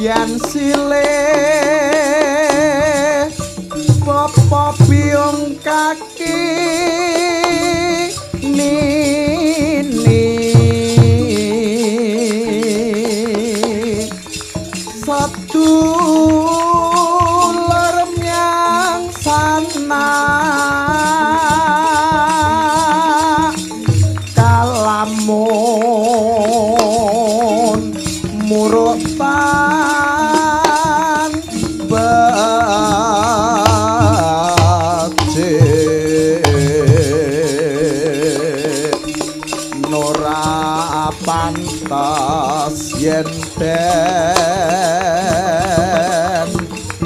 Yen silih bapa biyung kaki nini sedulur yang sana kalamun murutan becik ora pantas yen den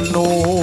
nuta.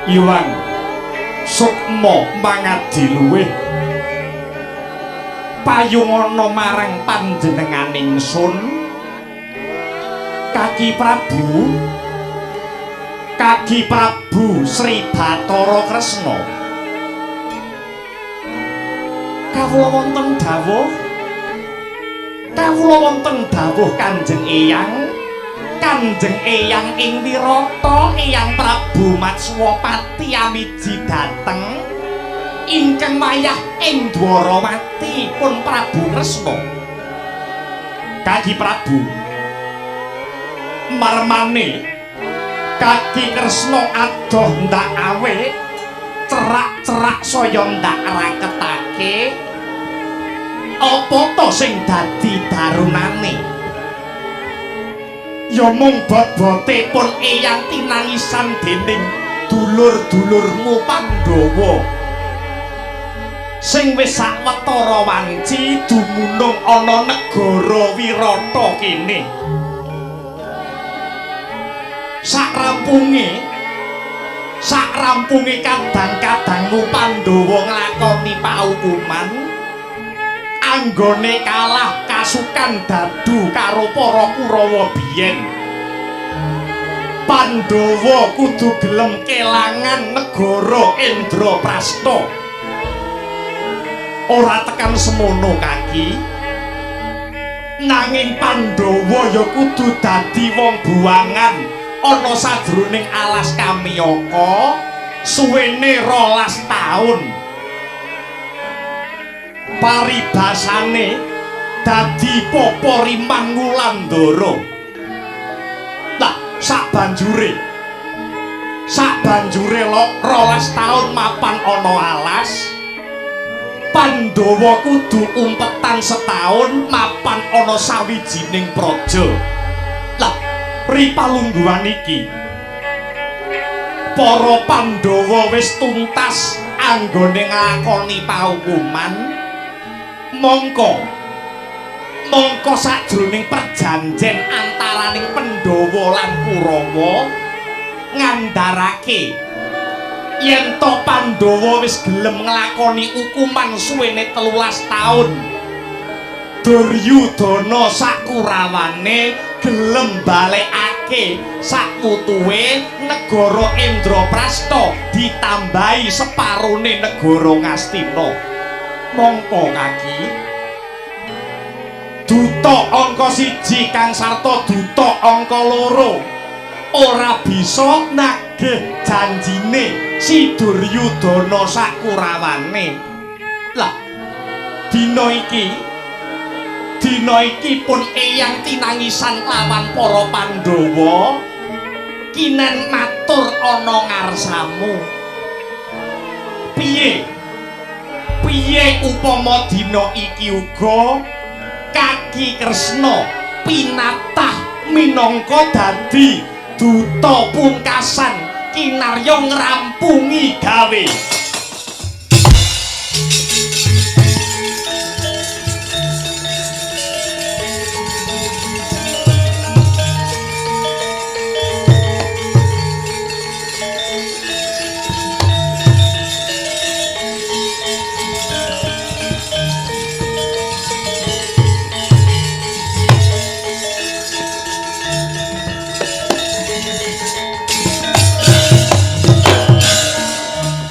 Iwang sukma mangadi luwih payungana marang panjenenganing sun Kaki Prabu, Kaki Prabu Sri Bathara Kresna. Kawula wonten dawuh, kawula wonten dawuh Kanjeng Eyang, Kanjeng Eyang ing Wirata, Eyang Prabu Matswapati amiji dateng ingkang wayah ing Dwarawati pun Prabu Kresna. Kaki Prabu marmane Kaki Kresna adoh ndak awe, cerak-cerak saya ndak raketake. Apa to sing dadi darunane? Ya mung bot-bote pun Eyang tinangisan dening dulur-dulurmu Pandhawa sing wis sawetara wanci dumunung ana negara Wirata kene. Sak rampunge kadang-kadangmu Pandhawa nglakoni paukuman anggone kalah kasukan dadu karo para Kurawa biyen. Pandhawa kudu gelem kelangan negara Indraprasta. Ora tekan semono kaki, nanging Pandhawa ya kudu dadi wong buangan ana sajroning alas Kamiyaka suwene 12 taun. Paribasane dadi popo rimang Wulandara. Lah sak banjure 12 taun mapan ana alas, Pandhawa kudu umpetan setahun mapan ana sawijining praja. Lah ripalungguhan iki para Pandhawa wis tuntas anggone nglakoni paukuman. Mongko sajroning perjanjen antaraning Pandhawa lan Kurawa ngandharake Yen to Pandhawa wis gelem nglakoni hukuman suwene 13 taun, Duryudana sakurawane gelem balekake sakwutuwe negara Indraprasta ditambahi separone negara Ngastina. Mongko kaki duta angka 1 kang sarta duta angka 2 ora bisa nagih janjine si Duryudana sakurawane. Lah dina iki pun eyang tinangisan lawan para Pandhawa, kinen matur ana ngarsamu. Piye piye upama dina iki uga Kaki Kresna pinatah minangka dadi duta pungkasan kinarya ngrampungi gawe.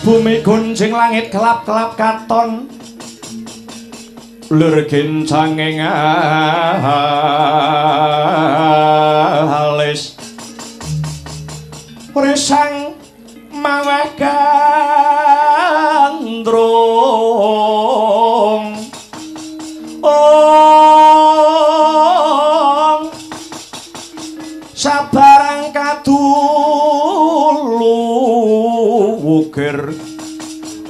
Bumi gunjing langit kelap-kelap katon, lir gincanging alis, risang maweh gandrung. Ong sabarang kadulu ukir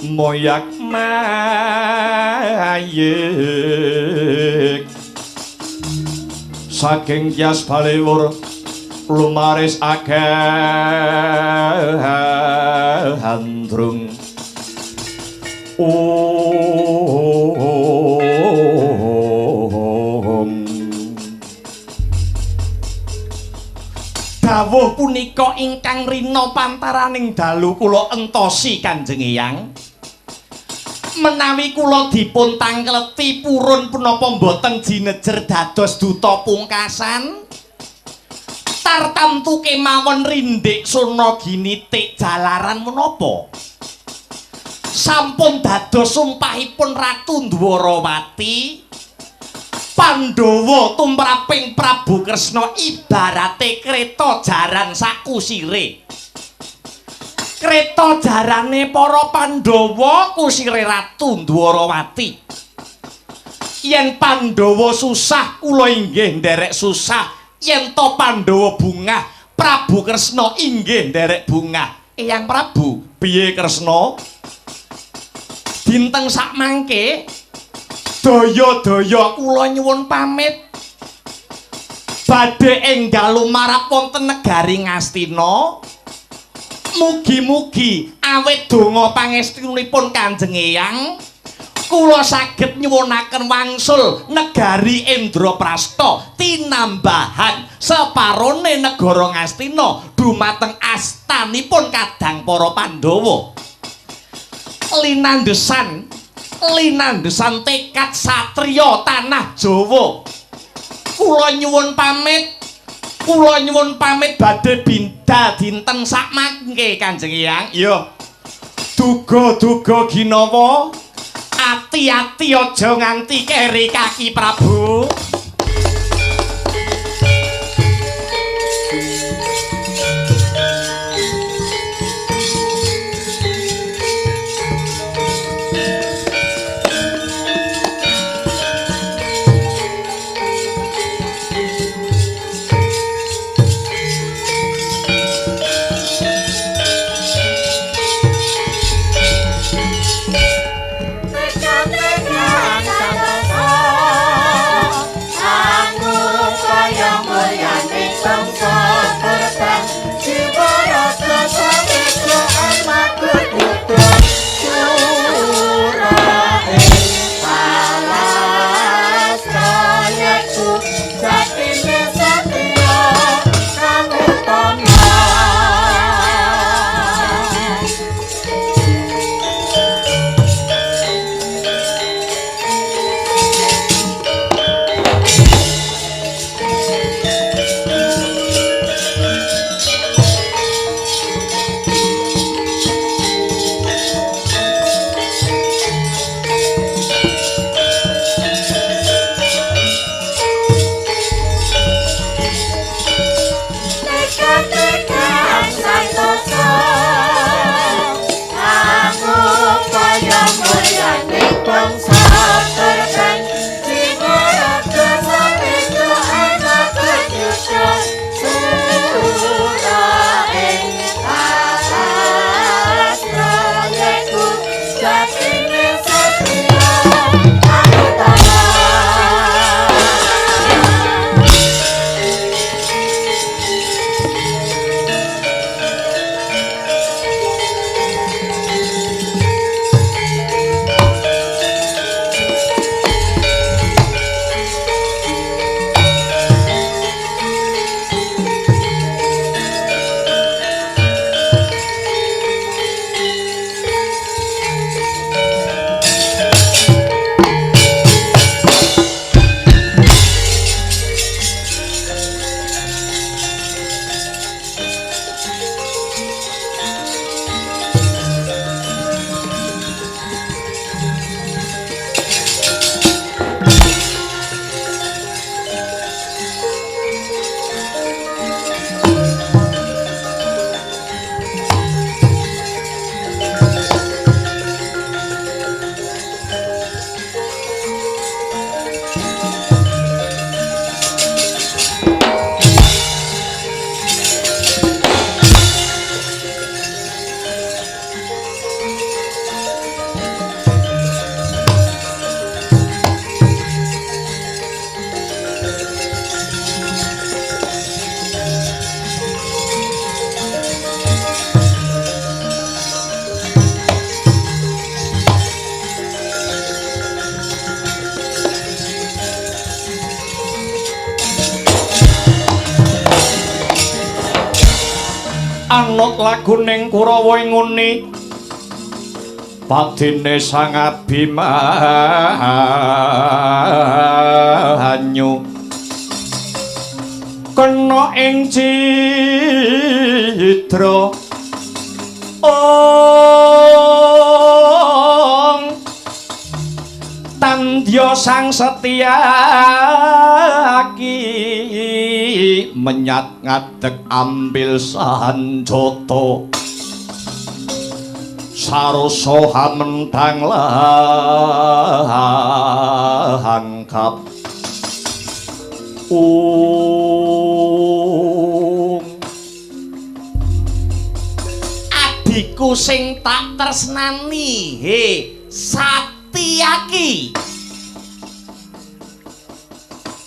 moyak mayik, saking kias baliwur lumaris akeh handrung. Om. Dawuh punika ingkang rina pantaraning dalu kula entosi Kanjeng Eyang. Menawi kula dipun tangkleti purun punapa mboten jinejer dados duta pungkasan, tartamtu kemawon rindik surna ginitik jalaran menapa sampun dados sumpahipun Ratu Dwarawati. Pandhawa tumraping Prabu Kresna ibarate kreta jaran sakusire. Kreta jarane para Pandhawa kusire Ratu Dwarawati. Yen Pandhawa susah kula inggih nderek susah, yen to Pandhawa bungah Prabu Kresna inggih nderek bungah. Eyang Prabu, piye Kresna? Dinten sakmangke daya-daya kula nyuwun pamit badhe enggal lumarap wonten negari Ngastina. Mugi-mugi awit donga pangestunipun Kanjeng Eyang kula saged nyuwunaken wangsul negari Indraprasta tinambahan separone negara Ngastina dumateng astanipun kadang para Pandhawa. Linandesan tekad satriya tanah Jawa. Kula nyuwun pamit, kula nyuwun pamit badhe bindal dinten sakmangke Kanjeng Eyang. Iya. Duga-duga ginawa, ati-ati aja nganti keri kaki Prabu. Tekad-tekad santosa. Anut laguning Kurawa ing nguni padine Sang Abimanyu kena ing cidra ong tandya sang Setyaki menyat ngadeg ambil sanjata sarosa hamentang langkap. Ung adikku sing tak tresnani, he Satyaki.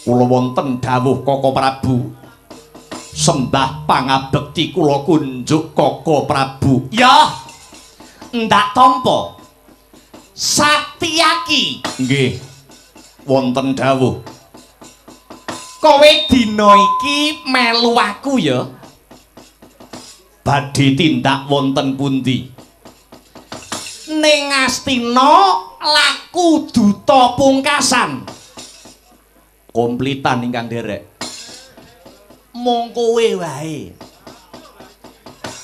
Kula wonten dawuh Koko Prabu. Sembah pangabekti kula kunjuk Koko Prabu. Ya. Ndak tampa. Satyaki. Nggih. Wonten dawuh. Kowe dina iki melu aku ya. Badhe tindak wonten pundi? Ning Astina laku duta pungkasan. Komplitan ingkang derek. Mung kowe wae.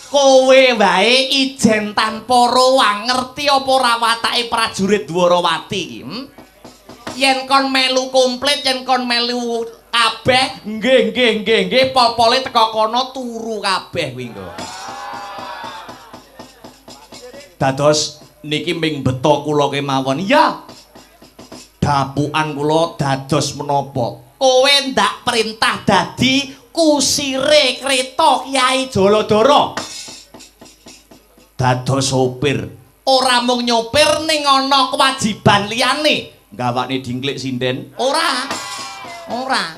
Kowe wae ijen tanpa roang ngerti apa ora watake prajurit Dwarawati iki? Yen kon melu komplit, yen kon melu kabeh, nggih nggih nggih nggih pol-pole teka kono turu kabeh kuwi nggo. Dados niki ming beto kula kemawon. Ya. Dapukan kula dados menapa? Kowe ndak perintah dadi kusire kreta Kyai Jaladara. Dados sopir. Ora mung nyopir ning ana kewajiban liyane. Gawakne dingklik sinden? Ora. Ora.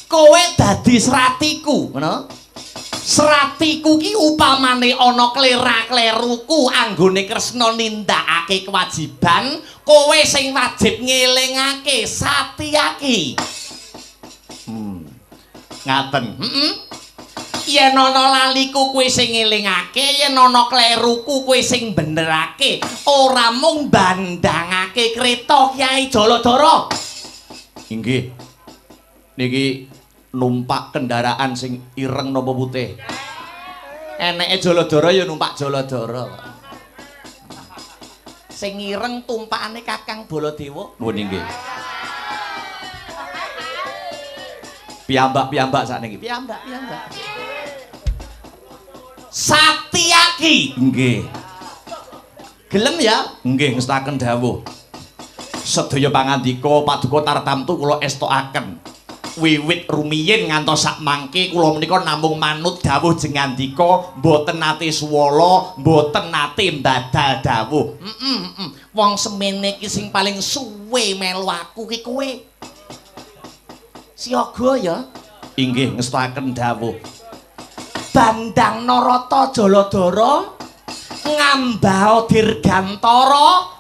Kowe dadi sratiku, ngono? Sratiku ki upamane ana klera-kleruku anggone Kresna nindakake kewajiban, kowe sing wajib ngelingake Satyaki. Ngaten. Heeh. Yen ana laliku kowe sing ngelingake, yen ana kleruku kowe sing benerake, ora mung bandangake kreta Kyai Jaladara. Inggih. Niki numpak kendaraan sing ireng napa putih? Eneke Jaladara ya numpak Jaladara. Sing ireng tumpakane Kakang Baladewa. Nuwun inggih. Piyambak-piyambak sakniki. Piyambak-piyambak. Satyaki. Nggih. Gelem ya? Nggih, ngestaken dawuh. Sedaya pangandika paduka tartamtu kula estokaken. Wiwit rumiyin ngantos sak mangke kula menika namung manut dawuh jengandika, mboten nate suwala, mboten nate mbadal dawuh. Wong semene iki sing paling suwe melu aku ki kowe. Siaga ya? Inggih, ngestaken dawuh. Bandang Narata Jaladara ngambao dirgantara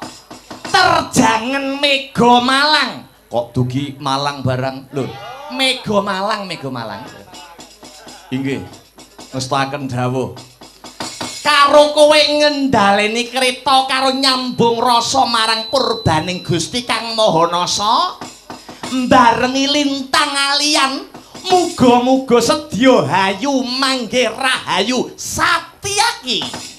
terjangen Mega Malang. Kok dugi Malang barang lho. Mega Malang, Mega Malang. Inggih, ngestaken dawuh. Karo kowe ngendhaleni kreta karo nyambung rasa marang purbaning Gusti Kang Maha Nasa, mbarengi lintang alian, muga-muga sedya hayu manggih rahayu Satyaki.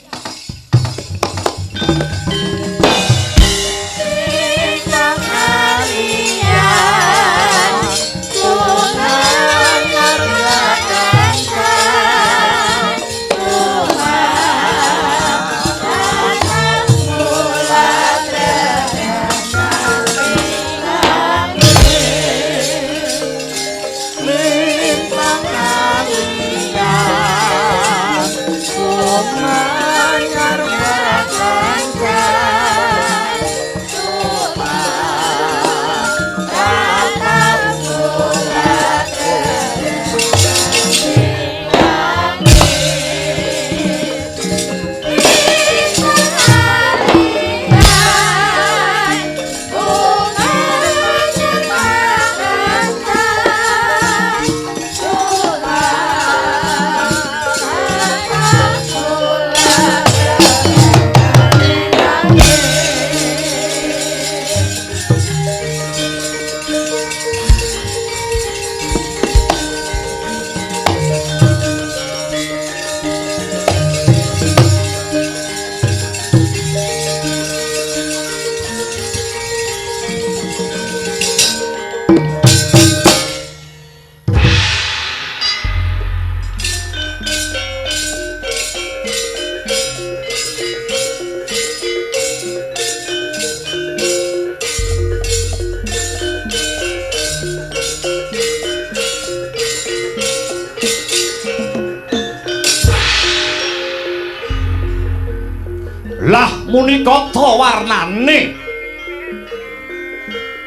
Munikata warnane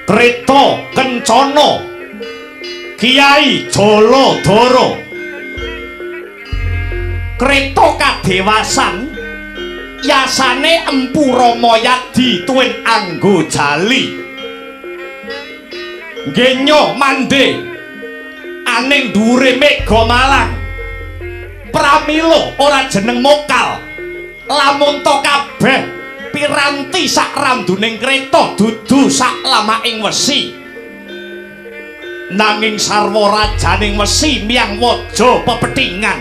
Kreta Kencana Kiai Jaladara. Kreta kadewasan yasane Empu Ramayadi tuwin anggo jali. Genyo mande aning dhuwure Mega Malang. Pramila ora jeneng mokal. Lamun to kabeh piranti sak randuning kreta dudu sak lamaking wesi. Nanging sarwa rajaning wesi miyang waja pepethingan.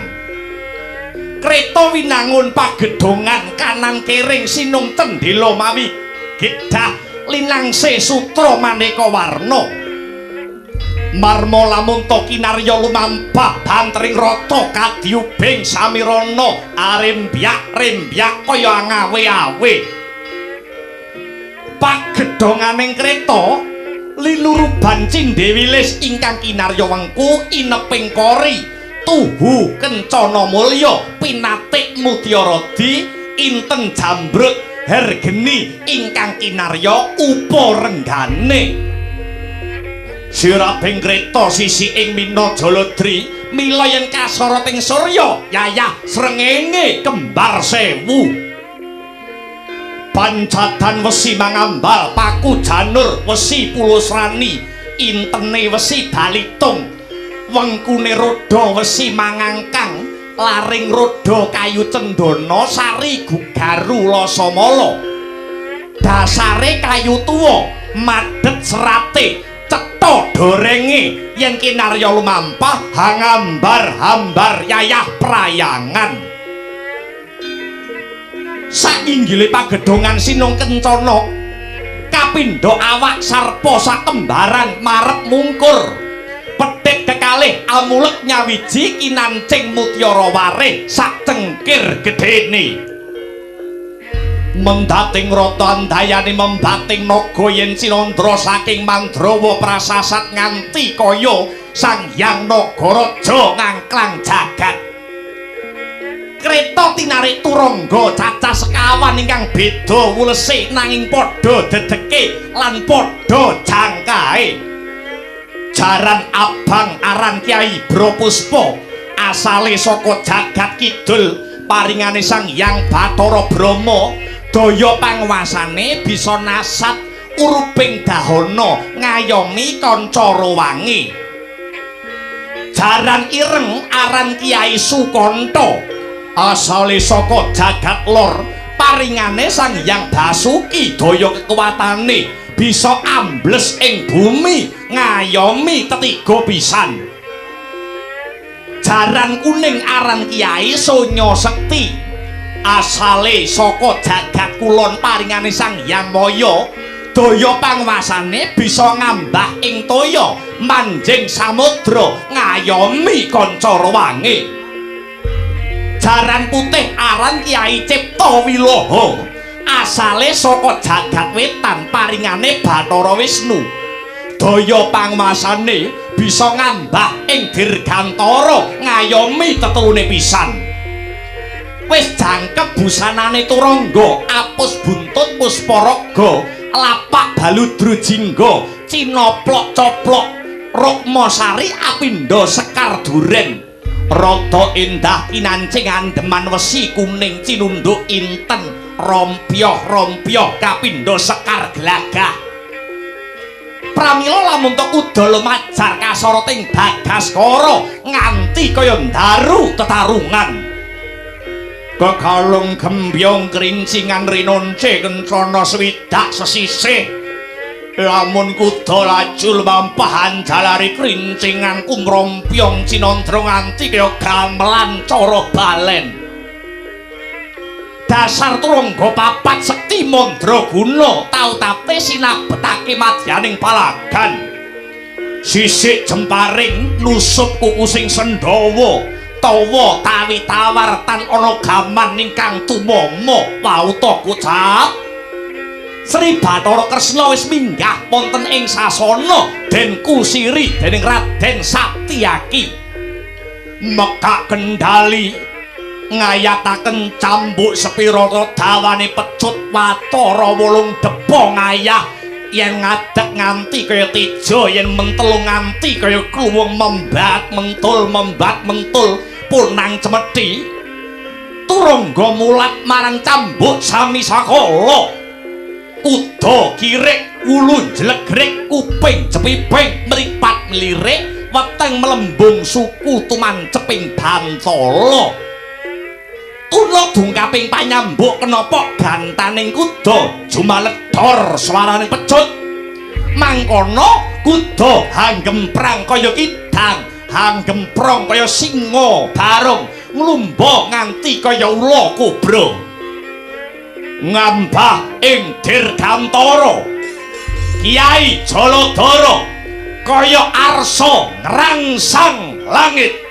Kreta winangun pagedhongan kanan kering sinung cendhela mawi gedah linangse sutra maneka warna. Marma lamunta kinarya lumampah bantering rata kadiyubing samirana arembyak-rembyak kaya angawe-awe. Pagedhonganing kreta linuruban cindhe wilis ingkang kinarya wengku ineping kori tuhu kencana mulya pinatik mutiaradi inten jambrut hergeni ingkang kinarya upa renggane. Sirabing kreta sisi ing Mina Jaladri mila yen kasorot ing surya yayah srengenge kembar sewu. Pancadan wesi mangambal paku janur wesi pulusrani intene wesi balitung wengkune roda wesi mangangkang laring roda kayu cendana sari gugaru lasamala dasare kayu tuwa madhet serate cetha dorenge yen kinarya lumampah hangambar-hambar yayah prayangan. Sainggile pagedhongan sinung kencana kapindha awak sarpa sakembaran marep mungkur petik kekalih amulek nyawiji kinancing mutiara warih sak cengkir gedene. Mendating rata andayani membating naga yen cinandra saking Mandrawa prasasat nganti kaya Sang Hyang Nagaraja ngangklang jagat. Kreta tinarik turangga cacah sekawan ingkang beda wulese nanging padha dedeke lan padha jangkahe. Jaran abang aran Kyai Brapuspa asale saka jagat kidul paringane Sang Hyang Bathara Brahma daya panguwasane bisa nasat uruping dahana ngayomi kanca rawange. Jaran ireng aran Kyai Sukanta asale saka jagat lor paringane Sang Hyang Basuki daya kekuatane bisa ambles ing bumi ngayomi tetiga pisan. Jaran kuning aran Kyai Sonya Sekti asale saka jagat kulon paringane Sang Hyang Maya daya panguwasane bisa ngambah ing toya manjing samudra ngayomi kanca rawange. Jaran putih aran Kyai Cipta Wiloha asale saka jagat wetan paringane Bathara Wisnu daya panguwasane bisa ngambah ing dirgantara ngayomi tetelune pisan. Wis jangkep busanane turangga apus buntut pusparaga lapak baludru jingga cinoplok coplok rukmasari apindha sekar duren rada endah kinancing andeman wesi kuning cinunduk inten rompyoh-rompyoh kapindha sekar glagah. Pramila lamun to kuda lumajar kasoroting Bagaskara nganti kaya ndaru tetarungan. Kekalung gembyong krincingan rinonce kencana swidak sesisih. Lamun kuda laju lumampah anjalari krincingan kumrompyong cinandra nganti kaya gamelan cara balen. Dasar turangga papat sekti mandraguna tau-tate sinabetake madyaning palagan. Sisik jemparing nusup kuku sing sendhawa tawa tawi tawar tan ana gaman ingkang tumama wauta kucap. Sri Bathara Kresna wis minggah wonten ing sasana den kusiri dening Raden Satyaki. Mekak kendali Ngayataken cambuk sepirana dawane pecut watara 8 depa ngayah yen ngadeg nganti kaya teja, yen mentelu nganti kaya kluwung membat mentul membat mentul punang cemeti. Turangga mulat marang cambuk sami sakala. Uda kirik, wulu njlegrik, kuping jepiping, mripat mlirik, weteng mlembung suku tumanceping bantala. Tuna dungkaping panyambuk kenapa gantaning kuda jumaledor swaraning pecut. Mangkono kuda hanggemprang kaya kidang, hanggemprong kaya singa barung, nglumba nganti kaya ula kobra. Ngambah ing dirgantara Kiai Jaladara kaya arsa ngrangsang langit.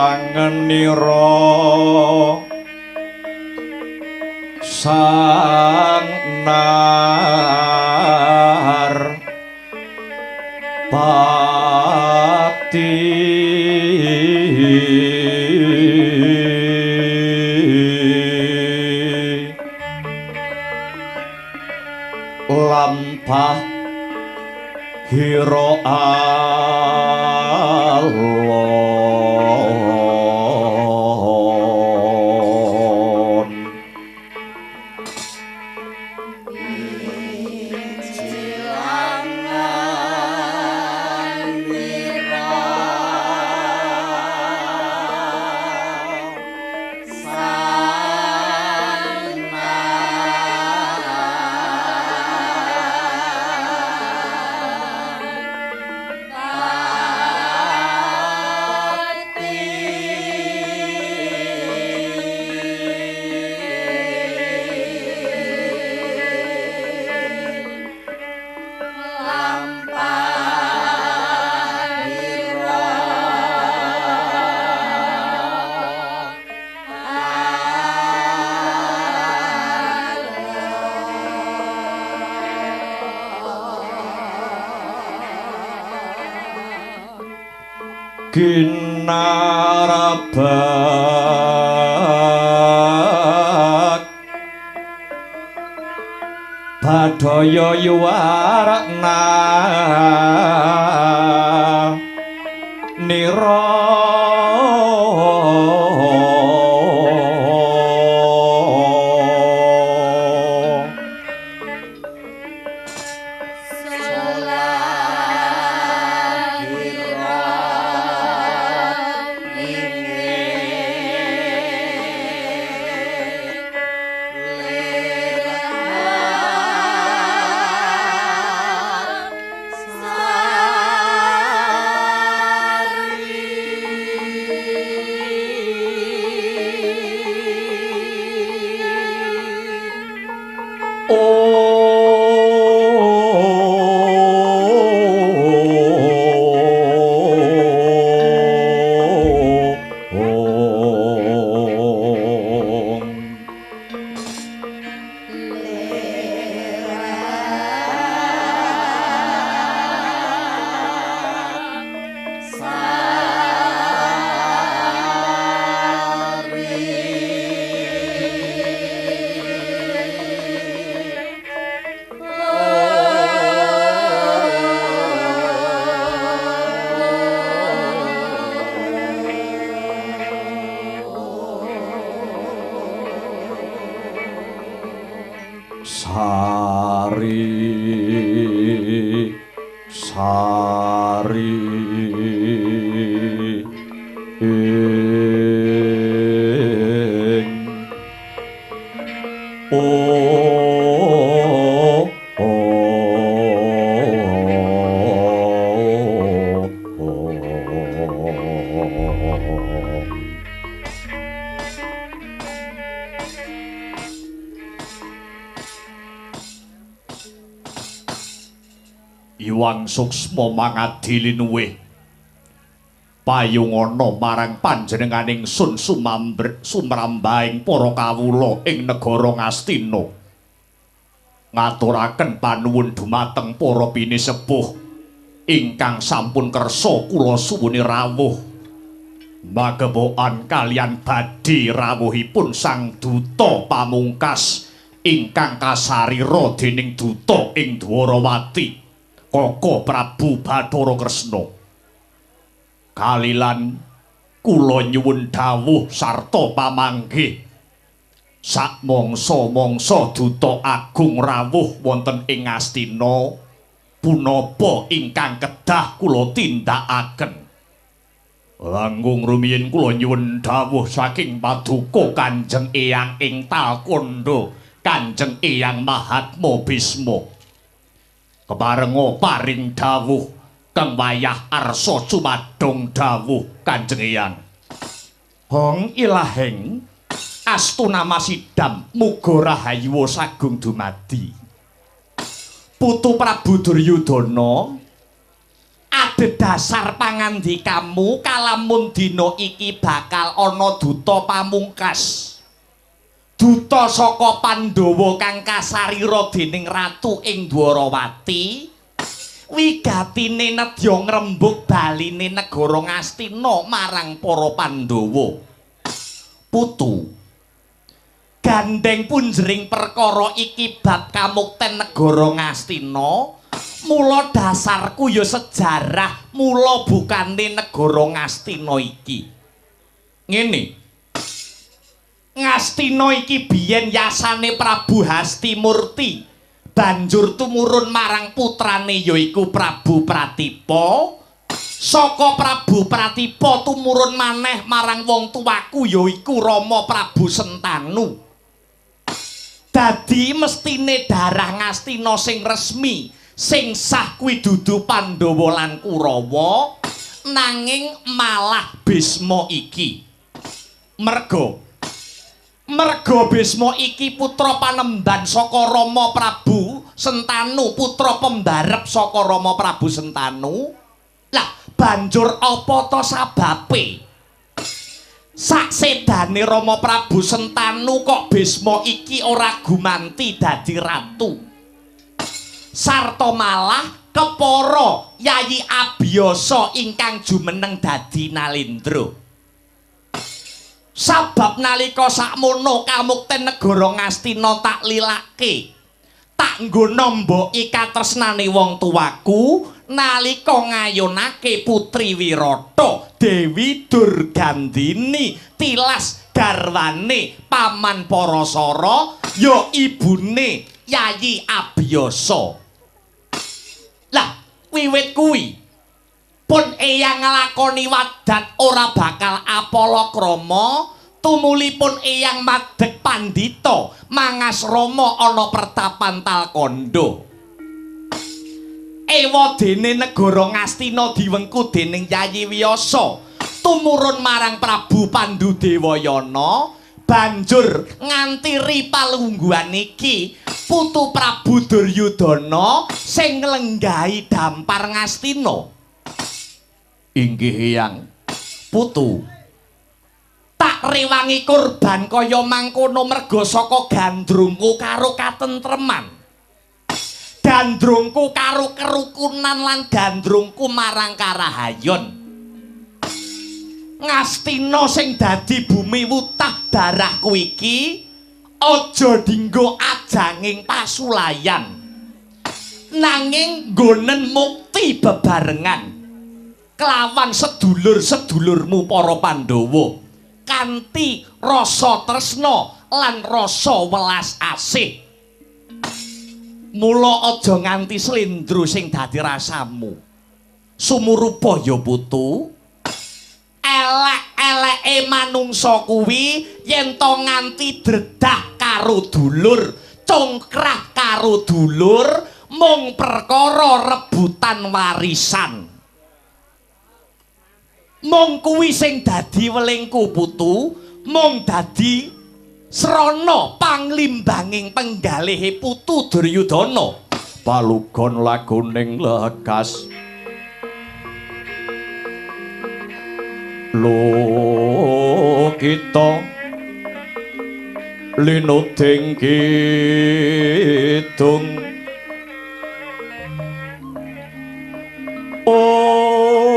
Langenira sang nar pati lampah hira alon Cilangan wira Ginarabak Badaya yuwarakna nira Sari sari ing o o Iwang suksma mangadi linuwih payungana marang panjenenganing sun sumrambahing para kawula ing negara Ngastina, ngaturaken panuwun dumateng para pinisepuh ingkang sampun kersa kula suwuni rawuh magebokan kaliyan badhe rawuhipun Sang Duta Pamungkas ingkang kasarira dening duta ing Dwarawati Koko Prabu Bathara Kresna. Kalilan kula nyuwun dawuh sarta pamanggih sakmangsa-mangsa duta agung rawuh wonten ing Ngastina punapa ingkang kedah kula tindakaken. Langkung rumiyin kula nyuwun dawuh saking paduka Kanjeng Eyang ing Talkandha, Kanjeng Eyang Mahatma Bisma. Keparenga paring dawuh kang wayah arsa cumadong dawuh Kanjeng Eyang. Hong ilaheng astuna masidam muga rahayu sagung dumadi. Putu Prabu Duryudana Adhedhasar pangandikamu kalamun dina iki bakal ana duta pamungkas. Duta saka Pandhawa kang kasarira dening ratu ing Dwarawati. Wigatine nedya ngrembug baline negara Ngastina marang para Pandhawa. Putu, gandeng punjering perkara iki bab kamukten negara Ngastina, mula dasarku ya sejarah mula bukane negara Ngastina iki. Ngene. Ngastina iki biyen yasane Prabu Hastimurti. Banjur tumurun marang putrane yaiku Prabu Pratipa. Saka Prabu Pratipa tumurun maneh marang wong tuaku yaiku Rama Prabu Sentanu. Dadi mestine darah Ngastina sing resmi, sing sah kuwi dudu Pandhawa lan Kurawa, nanging malah Bisma iki. Merga Bisma iki putra panemban saka Rama Prabu Sentanu, putra pembarep saka Rama Prabu Sentanu. Lah, banjur apa to sababe? Saksedane Rama Prabu Sentanu kok Bisma iki ora gumanti dadi ratu. Sarta malah kepara Yayi Abiyasa ingkang jumeneng dadi Nalendra. Sabab nalika sakmono kamukten negara Ngastina tak lilake, tak nggo namboki katresnane wong tuaku nalika ngayunake putri Wirata Dewi Durgandini tilas garwane Paman Parasara ya ibune Yayi Abiyasa. Lah wiwit kuwi pun eyang nglakoni wadat ora bakal apala krama, tumulipun eyang madeg pandhita mangasrama ana pertapan Talkandha. Ewa dene negara Ngastina diwengku dening Yayi Wiyasa tumurun marang Prabu Pandudewayana, banjur ngantiri palungguhan iki putu Prabu Duryudana sing nglenggahi dampar Ngastina. Inggih Eyang. Putu, tak rewangi kurban kaya mangkono merga saka gandrungku karo katentreman, gandrungku karo kerukunan lan gandrungku marang karahayon. Ngastina sing dadi bumi wutah darahku iki aja dinggo ajanging pasulayan, nanging nggonen mukti bebarengan kelawan sedulur-sedulurmu para Pandhawa kanthi rasa tresna lan rasa welas asih. Mula aja nganti slendro sing dadi rasamu. Sumurupa ya putu, elek-eleke manungsa kuwi yen to nganti dredah karo dulur, congkrah karo dulur mung perkara rebutan warisan. Mung kuwi sing dadi welingku putu, mung dadi srana panglimbanging penggalihe putu Duryudana. Palugon laguning lekas lo kita linuding kidung ong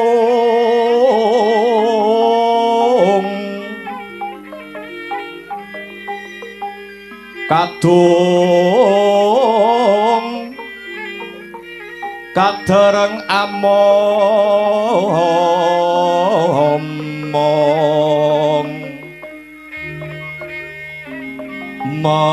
kadung kadereng among ma ma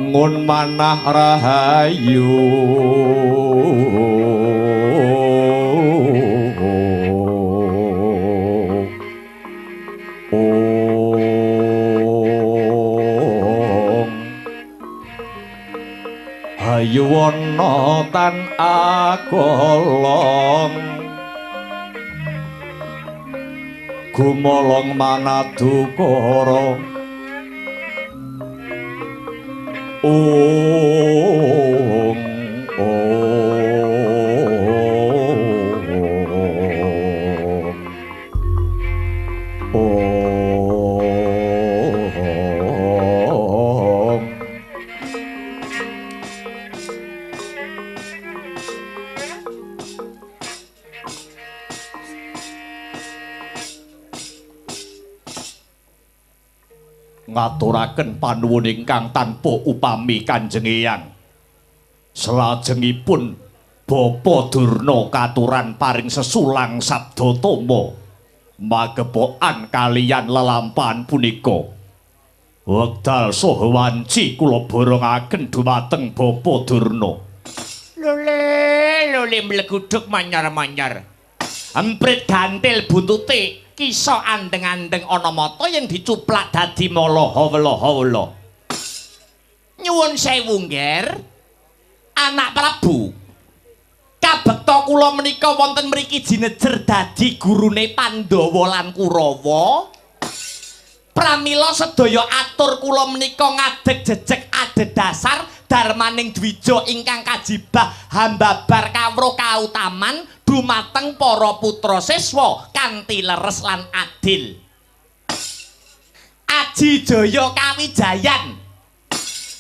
ngun manah rahayu ong hayu wana tan agolong Gumolong manadukara ong ong ong. Ngaturaken panuwun ingkang tanpa upami Kanjeng Eyang. Salajengipun Bapa Durna katuran paring sesulang sabda tama magepokan kaliyan lelampahan punika. Wekdal saha wanci kula borongaken dumateng Bapa Durna. Lole lole mleguduk manyar-manyar. Emprit gantil buntute kisa andeng-andeng ana mata yen dicuplak dadi malaha welaha-wela. Nyuwun sewu ngger, anak Prabu. Kabekta kula menika wonten mriki jinejer dadi gurune Pandhawa lan Kurawa. Pramila sedaya atur kula menika ngadeg jejeg adhedhasar darmaning dwija ingkang kajibah hambabar kawruh kautaman dumateng para putra siswa kanthi leres lan adil. Aji jaya kawijayan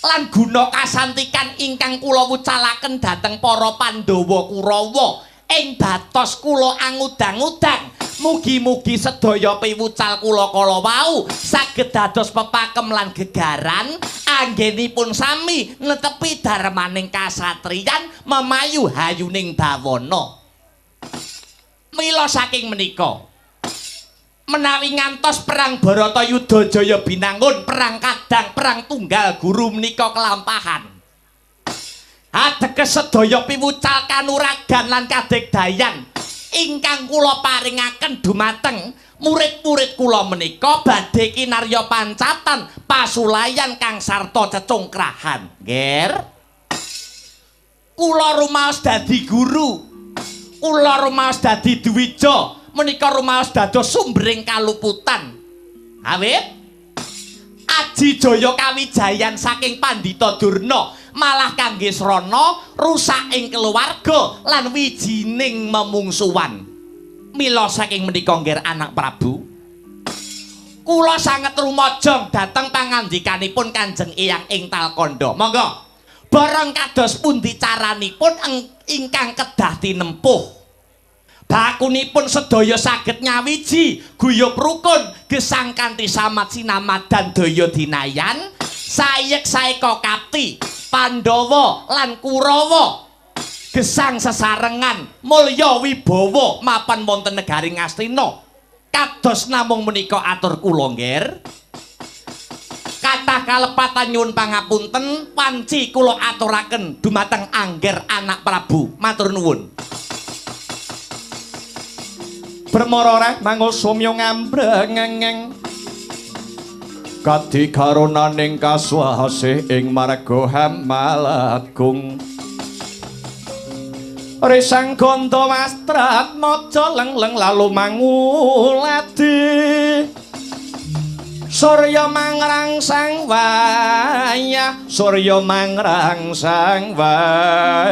lan guna kasantikan ingkang kula wucalaken dhateng para Pandhawa Kurawa ing batos kula angudang-udang. Mugi-mugi sedaya piwucal kula kala wau saged dados pepakem lan gegaran anggenipun sami netepi darmaning kasatriyan memayu hayuning bawana. Mila saking menika menawi ngantos perang Baratayuda Jaya Binangun, perang kadang, perang tunggal guru menika kelampahan. Ateges sedaya piwucal kanuragan lan kadegdayan ingkang kula paringaken dumateng murid-murid kula menika badhe kinarya pancatan pasulayan kang sarta cecungkrahan. Ngger, kula rumaos dadi guru, kula rumaos dadi dwija, menika rumaos dados sumbering kaluputan. Awit aji jaya kawijayan saking Pandhita Durna malah kangge srana rusak ing keluarga lan wijining memungsuwan. Mila saking menika ngger anak Prabu, kula sanget rumajang dhateng pangandikanipun Kanjeng Eyang ing Talkandha. Monggo bareng kados pundi caranipun ingkang kedah tinempuh. Bakunipun sedaya saged nyawiji guyub rukun gesang kanthi samat sinamadan daya dinayan sayek saeka kapti Pandhawa lan Kurawa gesang sesarengan mulya wibawa mapan wonten negari Ngastina. Kados namung menika atur kula ngger. Kathah kalepatan nyuwun pangapunten wanci kula aturaken dumateng Angger anak Prabu. Matur nuwun. Permara reh mangusumya ngambrengeng kadigaronaning kaswasih ing marga Hamalagung. Risang ganda wastrat maja lengleng lalu manguladi. Surya mangrangsang wayah, surya mangrangsang wayah.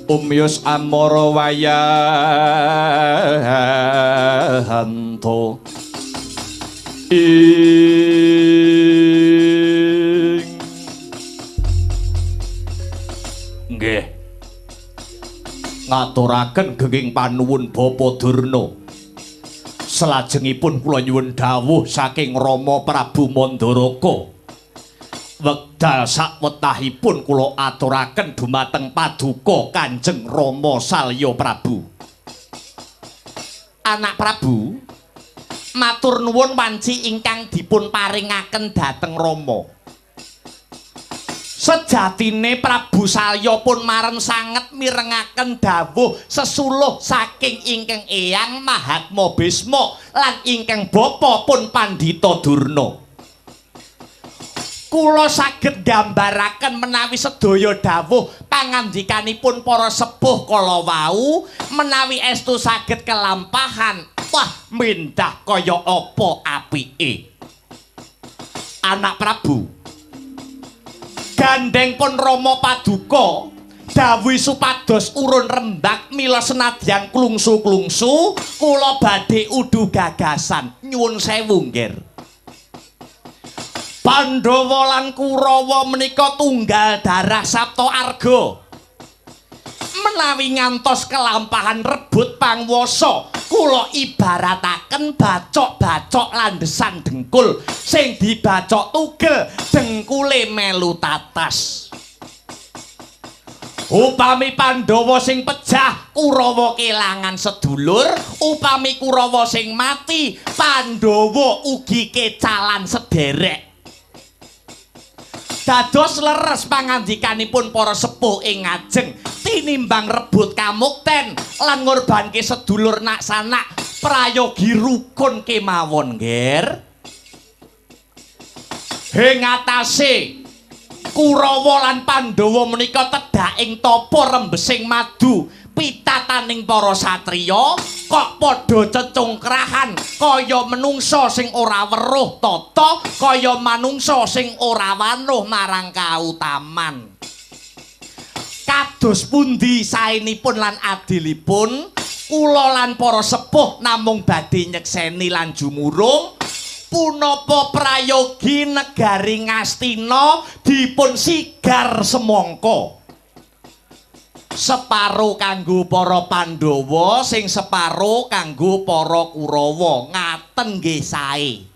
Umyus amara wayahanto ing. Nggih, ngaturaken genging panuwun Bapa Durna. Salajengipun kula nyuwun dawuh saking Rama Prabu Mandaraka. Wekdal sakwetahipun kula aturaken dumateng paduka Kanjeng Rama Salya Prabu. Anak Prabu, matur nuwun wanci ingkang dipun paringaken dhateng Rama. Sejatine Prabu Salya pun marem sanget mirengaken dawuh sesuluh saking ingkang Eyang Mahatma Bisma lan ingkang bapa pun Pandhita Durna. Kula saged gambaraken menawi sedaya dawuh pangandikanipun para sepuh kala wau menawi estu saged kelampahan, wah mindah kaya apa apike. Anak Prabu, gandeng pun Rama Paduka dawuhi supados urun rembak mila senadyan klungsu-klungsu kula badhe udu gagasan. Nyuwun sewu nggih. Pandhawa lan Kurawa menika tunggal darah Sapta Arga. Menawi ngantos kelampahan rebut pangwasa, kula ibarataken bacok-bacok landesan dengkul sing dibacok tugel dengkule melu tatas. Upami Pandhawa sing pejah, Kurawa kelangan sedulur, upami Kurawa sing mati, Pandhawa ugi kecalan sederek. Dados leres pangandikanipun para sepuh ing ngajeng tinimbang rebut kamukten lan ngorbanke sedulur nak sanak prayogi rukun kemawon nggih. Ing atase Kurawa lan Pandhawa menika tedhak ing tapa rembesing madu pitataning para satriya kok padha cecungkrahan kaya menungsa sing ora weruh tata, kaya manungsa sing ora wanuh marang kautaman. Kados pundi saenipun lan adilipun kula lan para sepuh namung badhe nyekseni lan jumurung punapa prayogi negari Ngastina dipun sigar semangka. Separo kanggo para Pandhawa, sing separo kanggo para Kurawa. Ngaten nggih sae.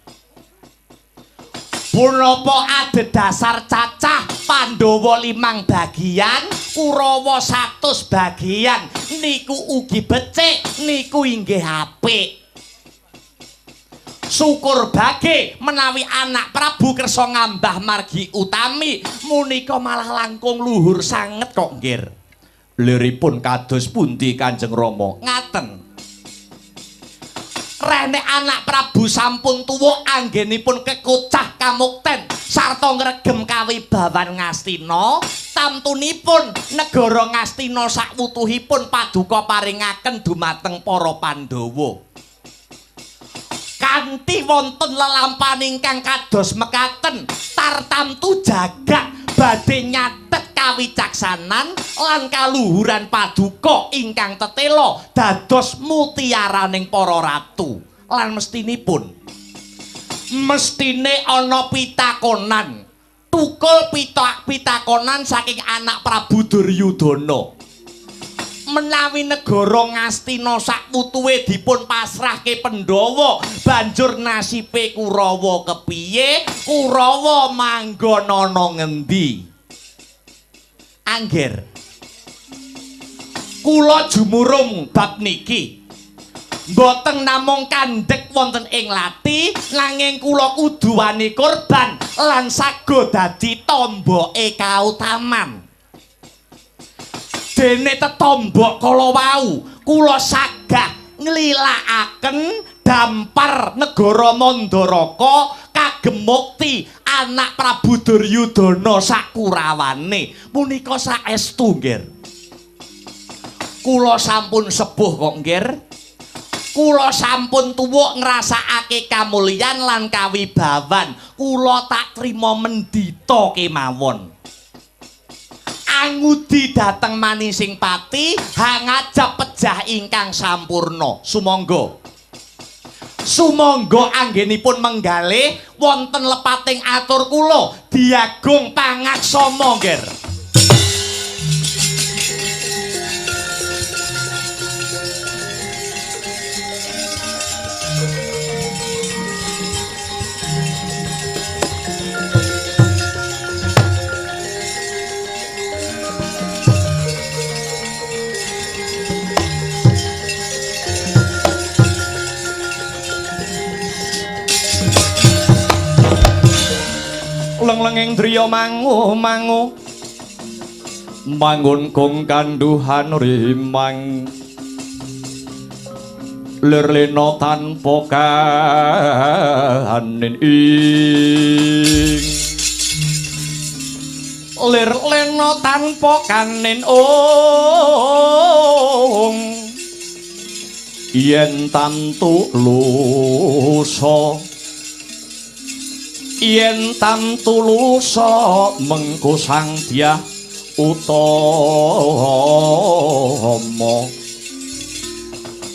Punapa adhedhasar cacah Pandhawa 5 bagian, Kurawa 100 bagian niku ugi becik, niku inggih apik. Syukur bage menawi anak Prabu kersa ngambah margi utami munika malah langkung luhur sanget kok nggih. Liripun kados pundi Kanjeng Rama? Ngaten. Rene anak Prabu sampun tuwa anggenipun kekocah kamukten sarta ngregem kawibawan Ngastina, tamtunipun negara Ngastina sakwutuhipun paduka paringaken dumateng para Pandhawa. Kanthi wonten lelampahan ingkang kados mekaten tartamtu jagat badhe nyatet kawicaksanan lan kaluhuran paduka ingkang tetela dados mutiaraning para ratu. Lan mestinipun mestine ana pitakonan, tukul pitakonan saking anak Prabu Duryudana. Menawi negara Ngastina sakwutuhe dipun pasrahke Pandhawa, banjur nasibe Kurawa kepiye? Kurawa manggon ana ngendi? Angger kula jumurung bab niki mboten namung kandhek wonten ing lati, nanging kula kudu wani korban lan sago dadi tomboke kautaman. Dene tetombok kala wau kula sagah nglilakaken dampar negara Mandaraka kagem mukti anak Prabu Duryudana sakurawane. Punika saestu nggih. Kula sampun sepuh kok nggih. Kula sampun tuwa ngrasakake kamulyan lan kawibawan. Kula tak trima mendita kemawon. Angudi dateng manising pati hangajap pejah ingkang sampurna. Sumangga. Sumangga anggenipun menggalih wonten lepating atur kula diagung pangaksama nggih. Leng-lenging driya mangu-mangu mangun kung kanduhan rimang lir lena tanpa kahanin ing Lir lena tanpa kanin ong. Yen tantu lusa, yen tantu lusa mengko sang dyah utama.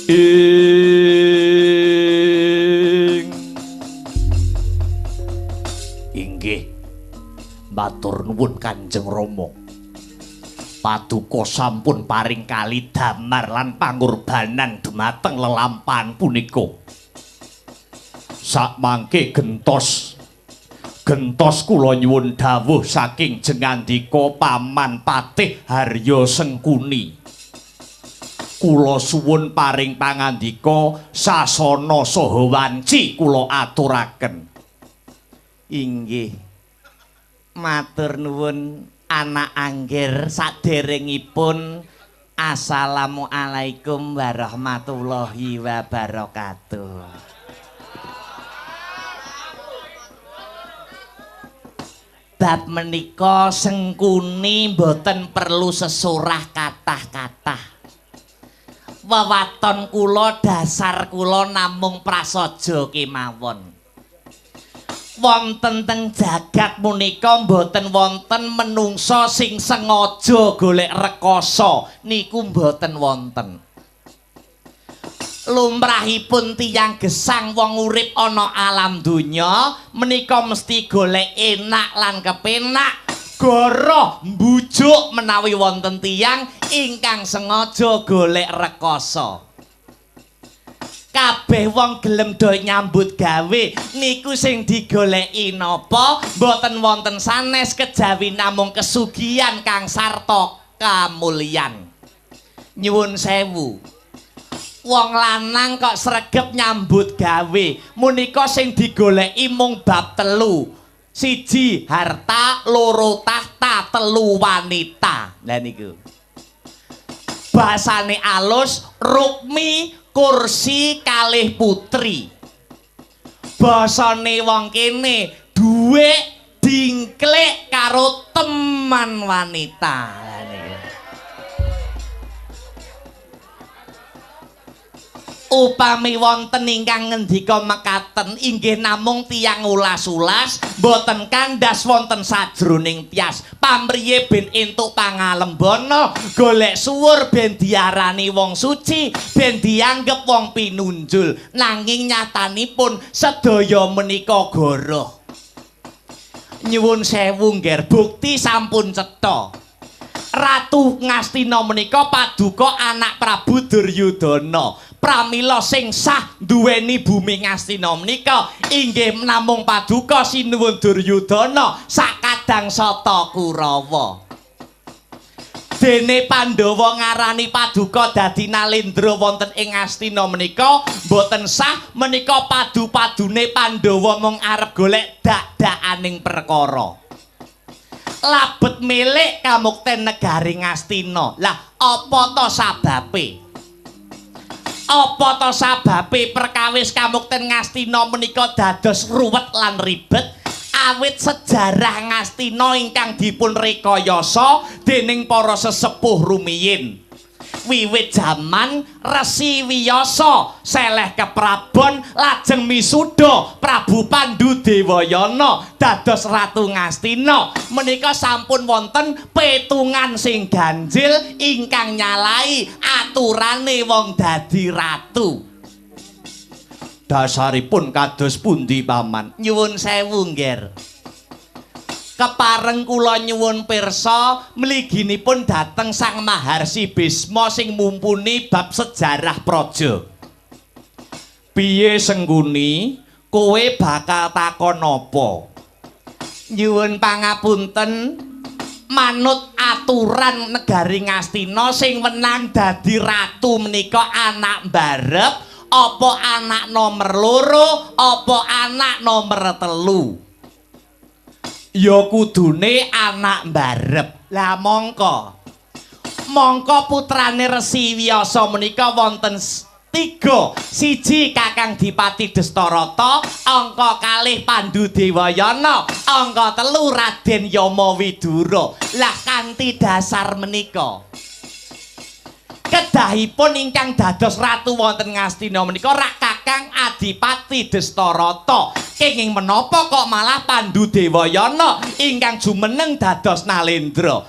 Ing inggih matur nuwun Kanjeng Rama. Paduka sampun paring kali damar lan pangorbanan dumateng lelampahan punika. Sakmangke gentos gentos kula nyuwun dawuh saking jengandika Paman Patih Harya Sengkuni. Kula suwun paring pangandika sasana saha wanci kula aturaken. Inggih. Matur nuwun anak angger saderengipun. Assalamualaikum warahmatullahi wabarakatuh. Bab menika Sengkuni mboten perlu sesurah kathah-kathah. Wewaton kula dasar kula namung prasaja kemawon. Wonten teng jagat punika mboten wonten menungsa sing sengaja golek rekoso niku mboten wonten. Lumrahipun tiyang gesang wong urip ana alam donya menika mesti golek enak lan kepenak, goroh mbujuk menawi wonten tiyang ingkang sengaja golek rekoso. Kabeh wong gelem do nyambut gawe niku sing digoleki napa mboten wonten sanes kejawi namung kesugihan kang sarta kamulyan. Nyuwun sewu, wong lanang kok sregep nyambut gawe menika sing digoleki mung bab telu. Siji harta, loro tahta, telu wanita. Lah niku basane alus rukmi kursi kalih putri. Basane wong kene dhuwit dingklik karo teman wanita. Upami wonten ingkang ngendika mekaten inggih namung tiyang ulas-ulas mboten kandhas wonten sajroning tias. Pamriye ben entuk pangalembana, golek suwur ben diarani wong suci, ben dianggep wong pinunjul. Nanging nyatanipun sedaya menika goroh. Nyuwun sewu ngger, bukti sampun cetha. Ratu Ngastina menika paduka anak Prabu Duryudana. Pramila sing sah duweni bumi Ngastina menika inggih namung paduka Sinuwun Duryudana sakadang sata Kurawa. Dene Pandhawa ngarani paduka dadi Nalendra wonten ing Ngastina menika mboten sah menika padu-padune Pandhawa mung arep golek dak-dakaning perkara. Labet milik kamukten negari Ngastina. Lah apa to sababe? Apa to sababe perkawis kamukten Ngastina menika dados ruwet lan ribet? Awit sejarah Ngastina ingkang dipun rekayasa dening para sesepuh rumiyin. Wiwit jaman Resi Wiyasa seleh keprabon lajeng misuda Prabu Pandu Dewayana dados Ratu Ngastina menika sampun wonten petungan sing ganjil ingkang nyalahi aturane wong dadi ratu. Dasaripun kados pundi Paman? Nyuwun sewu ngger. Kepareng kula nyuwun pirsa mliginipun dhateng Sang Maharsi Bisma sing mumpuni bab sejarah praja. Piye Sengkuni, kowe bakal takon apa? Nyuwun pangapunten, manut aturan negari Ngastina sing wenang dadi ratu menika anak mbarep, apa anak nomor loro, apa anak nomor telu? Ya kudune anak mbarep. Lah mongko. Mongko putrane Resi Wiyasa menika wonten 3. 1 Kakang Dipati Destarata, angka 2 Pandu Dewayana, angka 3 Raden Yama Widura. Lah kanthi dasar menika kedahipun ingkang dados ratu wonten Ngastina menika rak Kakang Adipati Destarata. Kenging menapa kok malah Pandu Dewayana ingkang jumeneng dados Nalendra?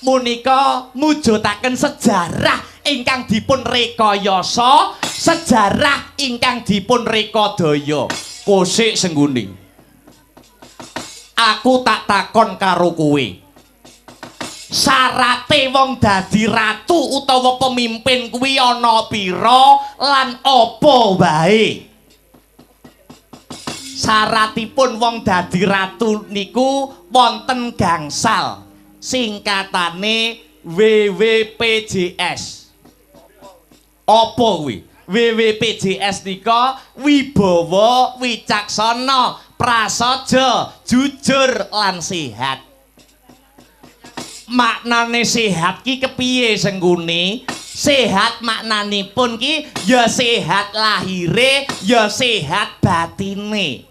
Munika mujudaken sejarah ingkang dipun rekayasa, sejarah ingkang dipun rekadaya. Kosik Sengguni, aku tak takon karo kowe. Syarate wong dadi ratu utawa pemimpin kuwi ana pira lan apa wae? Syaratipun wong dadi ratu niku wonten gangsal, singkatane WWPJS. Apa kuwi? WWPJS nika wibawa, wicaksana, prasaja, jujur lan sehat. Maknane sehat ki kepiye Sengguni? Sehat maknanipun ki ya sehat lahire, ya sehat batine.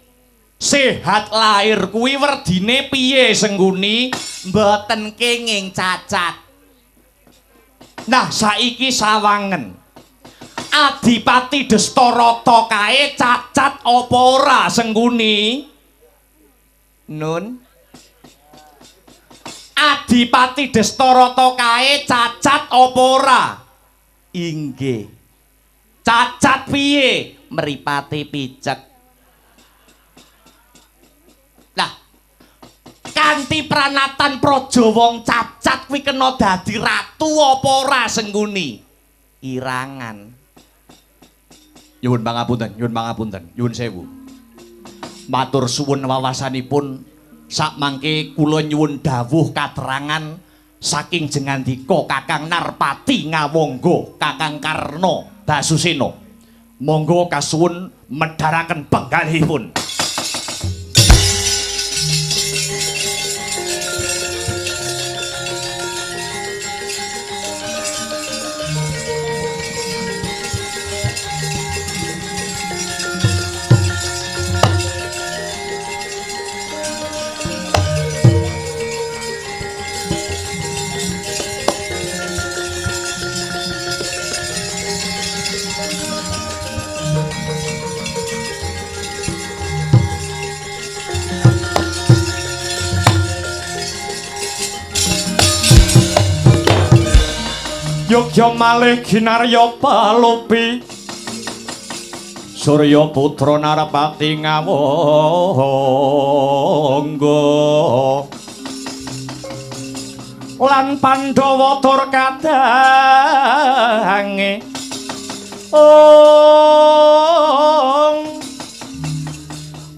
Sehat lahir kuwi werdine piye Sengguni? Mboten kenging cacat. Nah saiki sawangen Adipati Destarata kae cacat apa ora Sengguni? Nun. Adipati Destarata kae cacat apa ora? Inggih. Cacat piye? Mripate picek. Lah, kanthi pranatan praja wong cacat kuwi kena dadi ratu apa ora Sengguni? Irangan. Nyuwun pangapunten, nyuwun pangapunten, nyuwun sewu. Matur suwun wawasanipun. Sakmangke kula nyuwun dawuh katerangan saking jengandika Kakang Narpati Ngawangga, Kakang Karna Basusena. Monggo kasuwun medharaken penggalihipun. Yogya malih ginarya palupi Surya putra Narpati Ngawangga lan Pandhawa tur kadange ong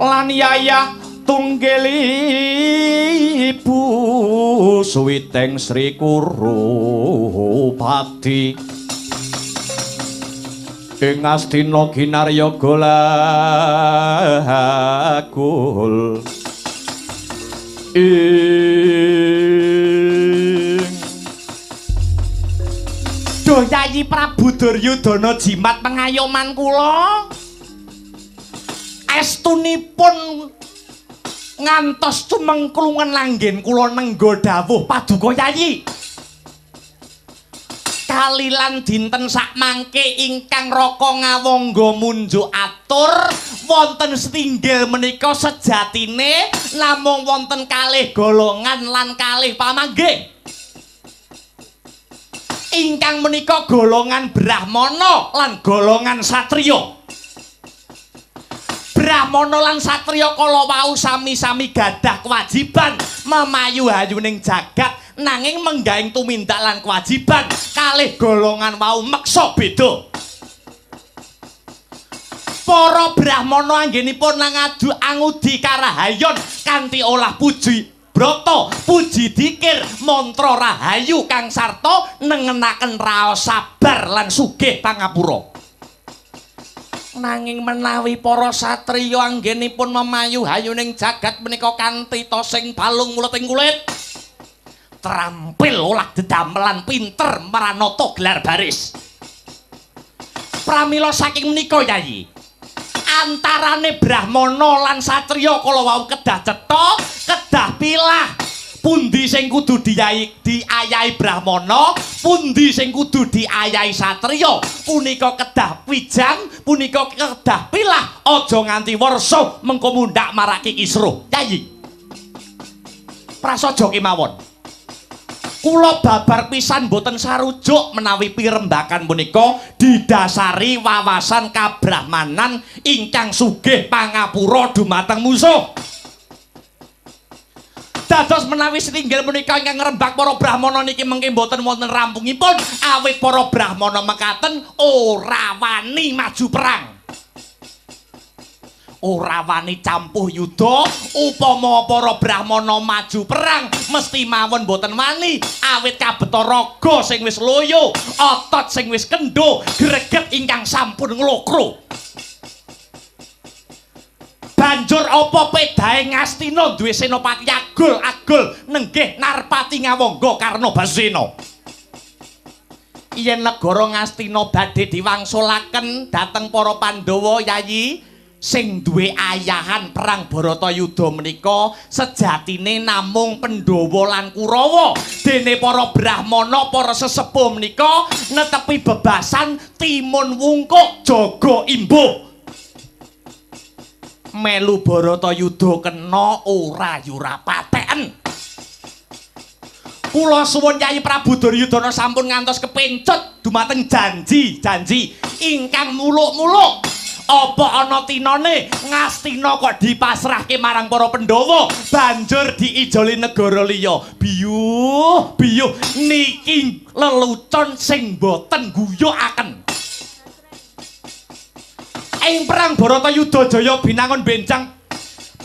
lan yayah tunggil ibu suwiteng Sri Kurupati ing Astina ginarya golagul ing. Duh Yayi Prabu Duryudana jimat pengayoman kula estunipun ngantos tumengklungan langgen kula nenggo dawuh paduka Yayi. Kalilan dinten sakmangke ingkang Raka Ngawangga munjuk atur wonten setinggil menika sejatine namung wonten kalih golongan lan kalih pamanggih. Ingkang menika golongan Brahmana lan golongan satriya. Brahmana lan satriya kala wau sami-sami gadah kewajiban memayu hayuning jagat, nanging menggaing tumindak lan kewajiban kalih golongan wau meksa beda. Para Brahmana anggenipun ngadu angudi karahayon kanthi olah puji brata, puji dikir, mantra rahayu kang sarta nengenaken raos sabar lan sugih pangapura. Nanging menawi para satriya anggenipun memayu hayuning jagat menika kanthi tosing balung muleting kulit, trampil olah dedamelan pinter meranata gelar baris. Pramila saking menika Yayi, antarane Brahmana lan satriya kala wau kedah cetha, kedah pilah. Pundi sing kudu diayahi Brahmana, pundi sing kudu diayahi satriya. Punika kedah wijang, punika kedah pilah, aja nganti wersa mengko mundhak marake kisruh. Yayi, prasaja kemawon. Kula babar pisan boten sarujuk menawi pirembakan punika didasari wawasan kabrahmanan ingkang sugih pangapura dumateng musuh. Dados menawi setinggil punika ingkang ngrembak para brahmana niki mengke boten wonten rampungipun, awit para brahmana mekaten ora wani maju perang. Ora wani campuh yuda, upama para brahmana maju perang mesti mawon boten wani, awit kabeta raga sing wis loyo, otot sing wis kendho, greget ingkang sampun nglokro. Banjur apa pedahe Ngastina duwe senopati agul-agul nenggih Narpati Ngawangga Karna Basena. Yen negara Ngastina badhe diwangsulaken dhateng para Pandhawa, Yayi, sing duwe ayahan perang Baratayuda menika sejatine namung Pandhawa lan Kurawa. Dene para brahmana, para sesepuh menika netepi bebasan timun wungkuk jaga imbuh. Melu Baratayuda kena ora yura pateken. Kula suwun Yayi Prabu Duryudana sampun ngantos kepencut dumateng janji-janji ingkang muluk-muluk. Apa ana tinane Ngastina kok dipasrahke marang para Pandhawa, banjur diijoli negara liya. Biyuh, biyuh niki lelucon sing boten guyukaken. Ing perang Baratayuda Jaya binangun benjang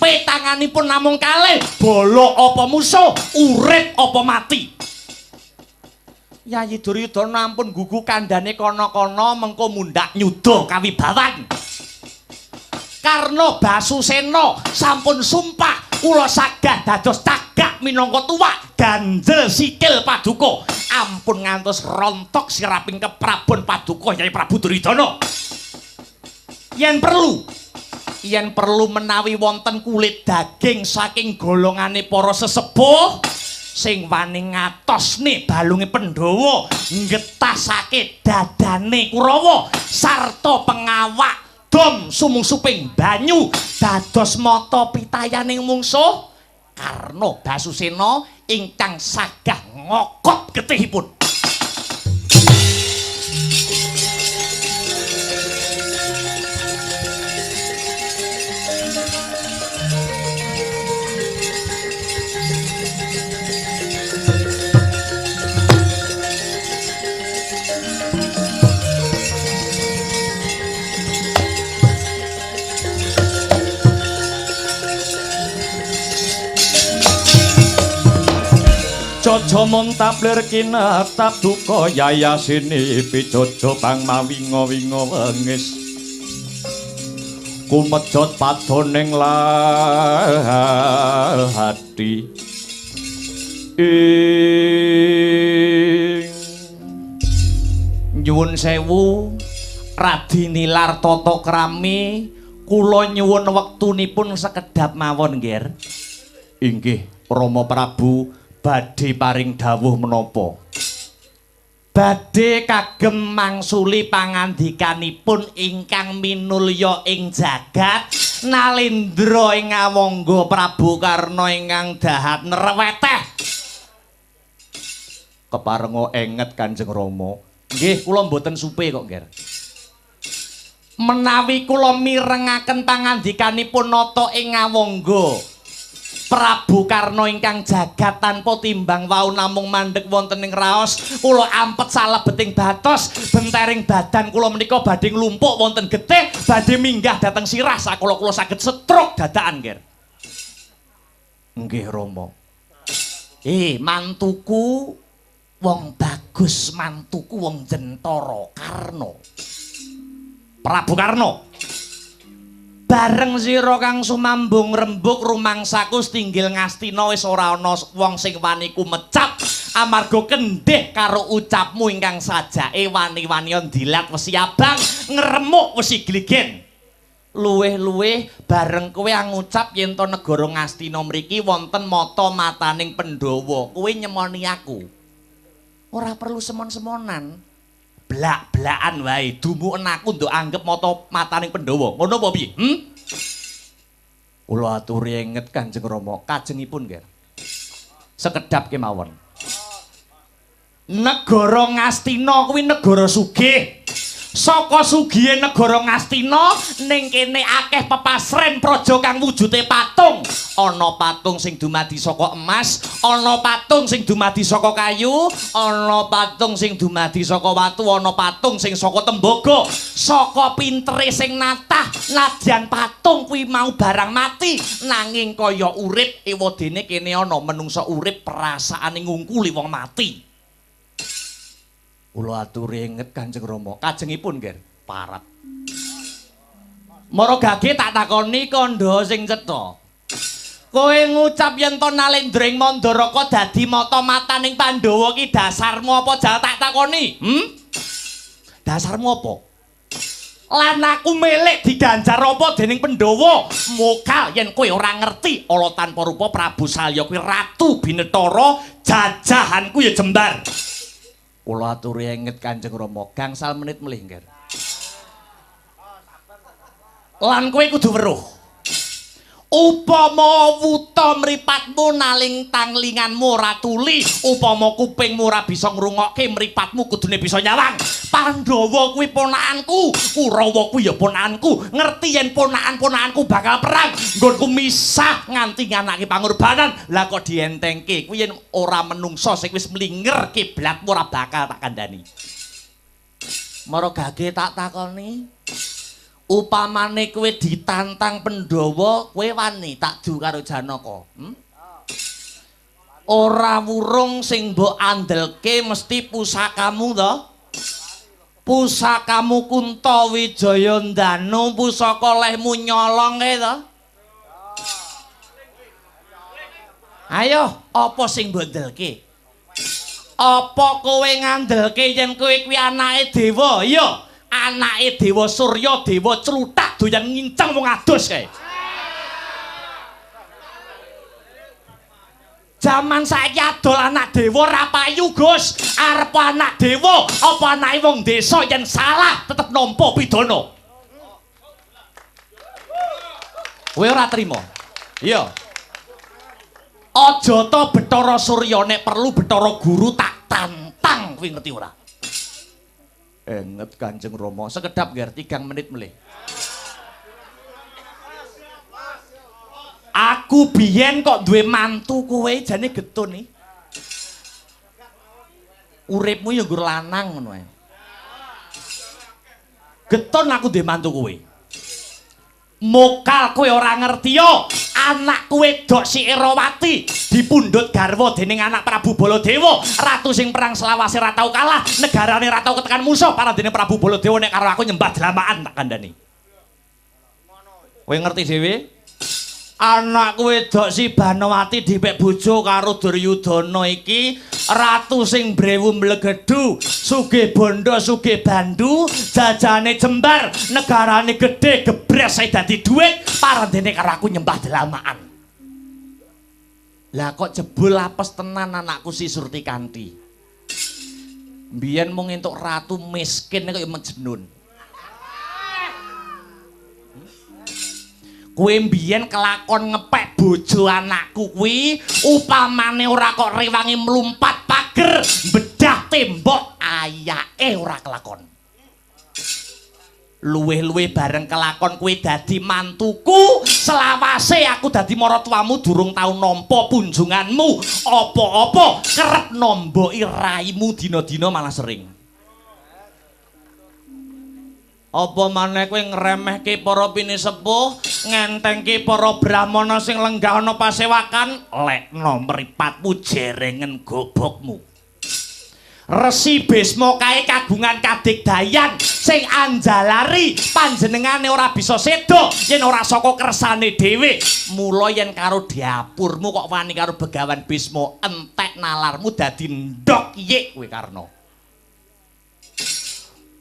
petanganipun namung kalih, bala apa musuh, urip apa mati. Yayi Duryudana ampun gugu kandhane kono-kono mengko mundhak nyuda kawibawan. Karna Basusena sampun sumpah kula sagah dados cagak minangka tuwak ganjel sikil paduka. Ampun ngantos rontok siraping keprabon paduka Yayi Prabu Duryudana. Yen perlu menawi wonten kulit daging saking golongane para sesepuh sing wani ngatosne balunge Pandhawa, nggetasake dadane Kurawa sarta pengawak dom sumungsuping banyu dados mata pitayaning mungsuh, Karna Basusena ingkang sagah ngokot getihipun. Jojo montaplir kinetap duka yayasini pijojo bang mawinga-winga wengis kumejot padoning lahati ing nyuwun sewu Radi Nilar tata krami, kula nyuwun wektunipun sekedhap mawon nggih. Inggih Rama Prabu, badhe paring dawuh menapa? Badhe kagem mangsuli pangandikanipun ingkang minulya ing jagat nalendra ing Ngawangga Prabu Karna ingkang dahat nerweteh. Keparenga enget Kanjeng Rama. Nggih, kula mboten supe kok, Nger. Menawi kula mirengaken pangandikanipun nata ing Ngawangga Prabu Karna ingkang jagat tanpa timbang wau namung mandheg wonten ing raos, kula ampet salebeting batos, bentering badan kula menika badhe nglumpuk wonten getih, badhe minggah dhateng sirah sakala kula saged stroke dadakan, Nger. Nggih, Rama. Mantuku wong bagus, mantuku wong jentara Karna. Prabu Karna. Bareng sira kang sumambung rembug rumangsaku setinggil Ngastina wis ora ana wong sing wani kumecap Amarga kendhih karo ucapmu ingkang sajake wani-wani ndilat wesi abang, ngremuk wesi gligen. Luwih-luwih bareng kowe ngucap yen to negara Ngastina mriki wonten mata mataning Pandhawa, kowe nyemoni aku. Ora perlu semon-semonan. Blak-blakan wae dumuken aku nduk anggep mata mataning Pandhawa. Ngono apa piye? Kula aturi enget Kanjeng Rama, kajengipun nggih. Sekedhap kemawon. Negara Ngastina kuwi negara sugih. Saka sugihe negara Ngastina ning kene akeh pepasren praja kang wujude patung. Ana patung sing dumadi saka emas, ana patung sing dumadi saka kayu, ana patung sing dumadi saka watu, ana patung sing saka tembaga. Saka pintere sing natah, nadyan patung kuwi mau barang mati, nanging kaya urip ewadene kene ana menungsa urip perasaane ngungkuli wong mati. Kula aturi inget Kanjeng Rama, kajengipun nggih parat. Mara gage tak takoni kandha sing cetha. Kowe ngucap yen to Nalendra ing Mandaraka dadi mata mataning Pandhawa ki dasarmu apa jal tak takoni? Dasarmu apa? Lan aku milik diganjar apa dening Pandhawa? Mokal yen kowe ora ngerti ala tanpa rupa Prabu Salya kuwi ratu binetara, jajahanku ya jembar. Kula aturi enget Kanjeng Rama, gangsal menit melih nggih. Lan kowe kudu weruh. Upama wuta mripatmu naling tanglinganmu ora tuli, upama kupingmu ora bisa ngrungokke mripatmu kudune bisa nyawang. Pandhawa kuwi ponakanku, Kurawa kuwi ya ponakanku. Ngerti yen ponakan-ponakanku bakal perang, nggonku misah nganti nganake pangorbanan. Lah kok dientengke? Kuwi yen ora menungso sing wis mlinger kiblatmu ora bakal tak kandhani. Mara gage tak takoni. Upamane kowe ditantang Pandhawa, kowe wani takdu karo Janaka? Ora wurung sing mbok andelke mesti pusakamu to? Pusakamu Kunta Wijaya Ndanu, pusaka lehmu nyolong kae to? Ayo, apa sing mbok andelke? Apa kowe ngandelke yen kowe kuwi anake dewa? Iya. Anake Dewa Surya, Dewa Cluthak doyan nginceng wong adus kae. Jaman saiki adol anak dewa ora payu, Gus. Arep anak dewa apa anake wong desa yen salah tetep nampa pidana. Kowe ora trima? Iya. Aja to Bathara Surya, nek perlu Bathara Guru tak tantang, kowe ngerti ora? Enget Kanjeng Rama, sekedhap nggih 3 menit melih. Aku biyen kok duwe mantu kowe jane getun iki. Uripmu ya nggur lanang ngono ae. Getun aku duwe mantu kowe. Mokal kowe ora ngerti yo, anak kowe dok si Erawati dipundhut garwa dening anak Prabu Baladewa, ratu sing perang selawase ra tau kalah, negarane ra tau ketekan musuh, parandene Prabu Baladewa nek karo aku nyembah dlamaan tak kandhani. Kowe ngerti dhewe? Anak wedok si Banowati dipek bojo karo Duryudana iki, ratu sing brewu mlegedu, sugih bondo sugih bandu, jajane jembar, negarane gedhe gebres dadi dhuwit, parandene karo aku nyembah dlamaan. Lah kok jebul apes tenan anakku si Surtikanti. Mbiyen mung entuk ratu miskin kaya Majnun. Kowe mbiyen kelakon ngepek bojo anakku kuwi, upamane ora kok rewangi mlumpat pager, bedah tembok, ayake ora kelakon. Luwih-luwih bareng kelakon kowe dadi mantuku, selawase aku dadi maratuwamu durung tau nampa punjunganmu. Apa-apa kerep nomboki raimu dina-dina malah sering. Apa maneh kowe ngremehke para pinisepuh, ngentengke para brahmana sing lenggah ana pasewakan, lekno mripatmu jerengen gobokmu. Resi Bisma kae kagungan kadigdayan sing anjalari panjenengane ora bisa seda yen ora saka kersane dhewe. Mula yen karo dapurmu kok wani karo Begawan Bisma, entekno nalarmu dadi ndhok yik kowe Karna.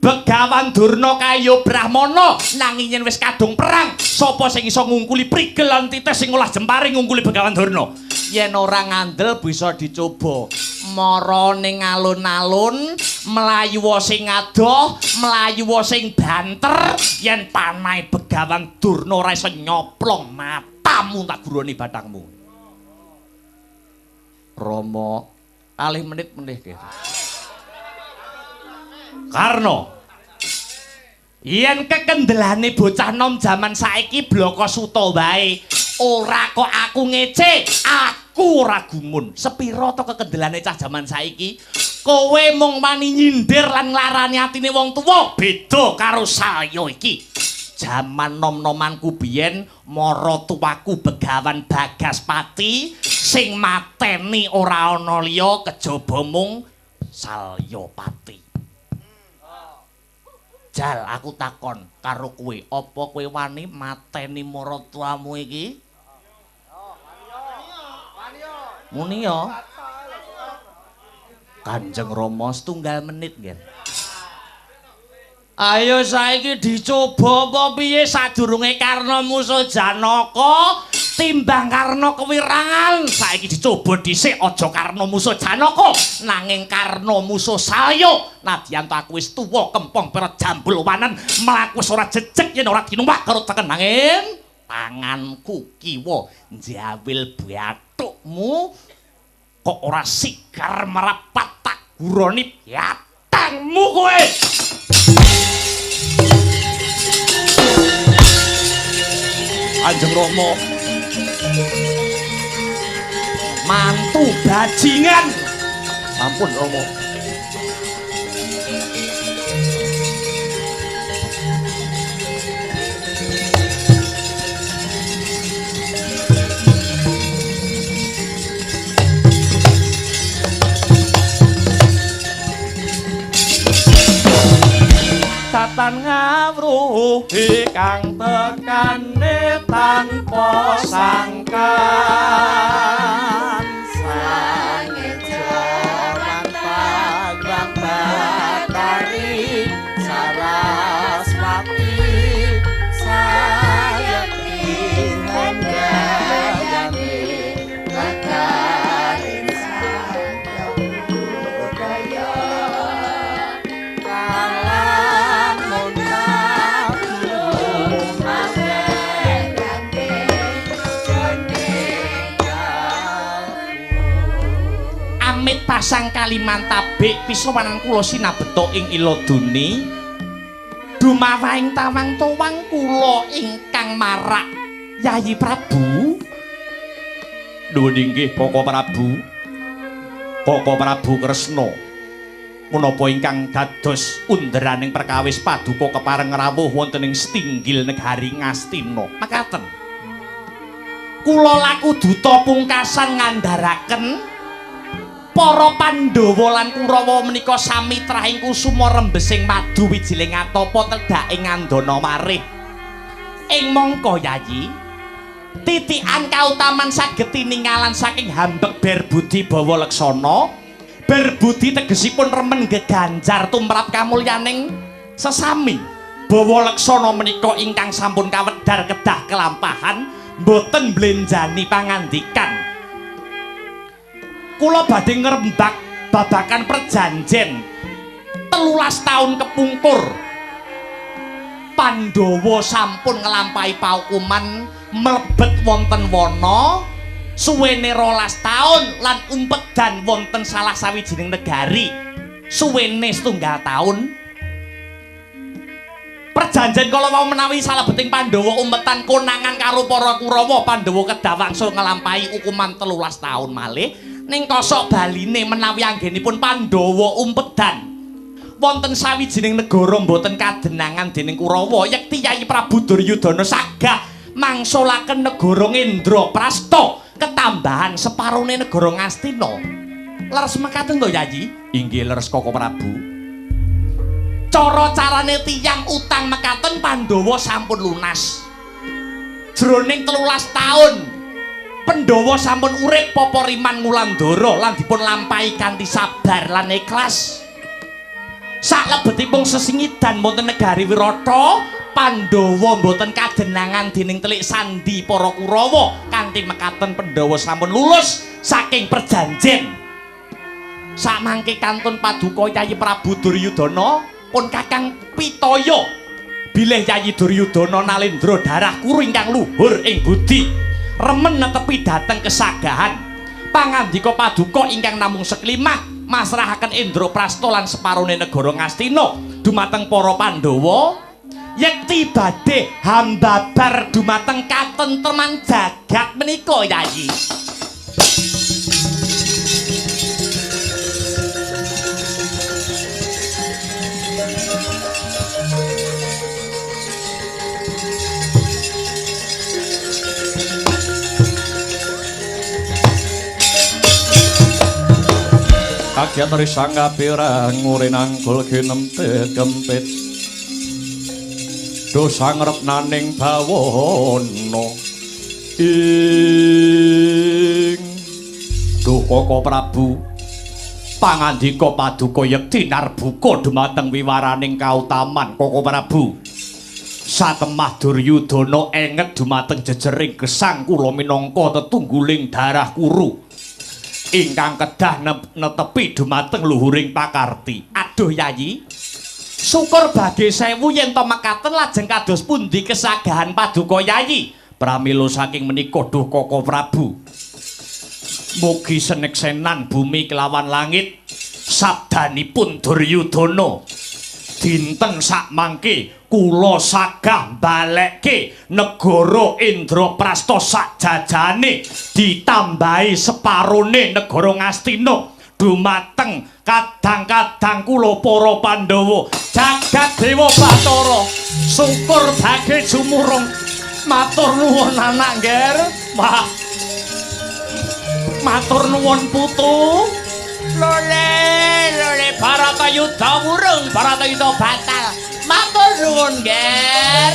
Begawan Durna kaya Brahmana nanging yen wis kadung perang sapa sing iso ngungkuli prigel lan tites sing ngolah jempare ngungkuli Begawan Durna. Yen ora ngandel bisa dicoba. Mara ning alun-alun, mlayu sing adoh, mlayu sing banter, yen panahe Begawan Durna ora iso nyoplong matamu tak guroni bathangmu. Rama kalih menit meneh nggih. Karna, yen kekendelane bocah nom jaman saiki bloko suta wae, ora kok aku ngece, aku ora gumun. Sepira to kekendelane cah jaman saiki? Kowe mung wani nyindir lan nglarani atine wong tuwa, beda karo saya iki. Jaman nom-nomanku biyen, maratuwaku Begawan Bagaspati sing mateni ora ana liya kejaba mung Salyapati. Jal aku takon karo kowe, apa kowe wani mateni maratuwamu iki? Muni ya. Kanjeng Rama setunggal menit nggih. Ayo saiki dicoba apa piye sadurunge Karna musuh Janaka timbang Karna kewirangan. Saiki dicoba dhisik aja Karna musuh Janaka nanging Karna musuh Salya. Nadyan to aku wis tuwa kempong perot jambul wanen mlaku wis ora jejeg yen ora tinumpak karo teken nanging tanganku kiwa njawil bathukmu kok ora sigar merapat tak guroni batangmu kowe. Kanjeng Rama mantu bajingan. Ampun Rama. Tatan ngawruhi kang tekane tanpa sangkan sangeja lan Batari Saraswati sayekti handayani lakarin sang budaya. Amit pasang Kalimantabik pisowanan kula sinabeta ing Iladuni dumawahing tawang towang kula ingkang marak Yayi Prabu. Nuwun inggih Koko Prabu. Koko Prabu Kresna menapa ingkang dados underaning perkawis paduka kepareng rawuh wonten ing setinggil negari Ngastina. Makaten kula laku duta pungkasan ngandharaken para Pandhawa lan Kurawa menika sami trahing kusuma rembesing madu wijiling atapa tedhake ngandana warih. Ing mangka Yayi, titikan kautaman saged tiningalan saking hambek berbudi bawa leksana. Berbudi tegesipun remen geganjar tumrap kamulyaning sesami. Bawa leksana menika ingkang sampun kawedhar kedah kelampahan boten mblenjani pangandikan. Kula badhe ngrembak babakan perjanjen 13 taun kepungkur. Pandhawa sampun nglampahi paukuman mlebet wonten wana suwene 12 taun lan umpedan wonten salah sawijining negari suwene 1 taun. Perjanjen kala wau menawi salebeting Pandhawa umpetan konangan karo para Kurawa, Pandhawa kedah wangsul nglampahi hukuman 13 taun malih. Ning kosok baline menawi anggenipun Pandhawa umpedan wonten sawijining negara mboten kadenangan dening Kurawa, yekti Yayi Prabu Duryudana sagah mangsulaken negara Ngendraprasta ketambahan separone negara Ngastina. Leres mekaten to Yayi? Inggih leres Koko Prabu. Cara carane tiyang utang mekaten Pandhawa sampun lunas. Jroning 13 taun Pandhawa sampun urip poporiman ngulandara lan dipun lampahi kanthi sabar lan ikhlas. Saklebetipun sesingidan wonten negari Wirata, Pandhawa mboten kadenangan dening telik sandi para Kurawa kanthi mekaten Pandhawa sampun lulus saking perjanjen. Samangke kantun paduka Yayi Prabu Duryudana pun kakang pitaya bilih Yayi Duryudana nalendra darah Kuru ingkang luhur ing budi remen netepi dhateng kesagahan pangandika paduka ingkang namung seklimah masrahaken Indraprasta lan separone negara Ngastina dumateng para Pandhawa yekti badhe hambabar dumateng katentreman jagat menika Yayi. Kagiat risang kapirang ngurinangkul kinempit kempit dosa ngrepnaning bawana ing duh Koko Prabu pangandika paduka yekti narbuka dumateng wiwaraning kautaman Koko Prabu. Satemah Duryudana enget dumateng jejering gesang kula minangka tetungguling darah Kuru ingkang kedah netepi dumateng luhuring pakarti. Aduh Yayi, syukur bage sewu yen to mekaten lajeng kados pundi kesagahan paduka Yayi. Pramila saking menika duh Koko Prabu, mugi seneksenan bumi kelawan langit sabdanipun Duryudana dinten sakmangke kula sagah balekke negara Indraprasta sakjajane ditambahi separone negara Ngastina dumateng kadang-kadang kula para Pandhawa. Jagat Dewa Bathara syukur bage jumurung. Matur nuwun anak ngger. Wah. Matur nuwun putu. Lole lole Bharatayuda wurung, Bharatayuda batal. Matur nuwun ngger.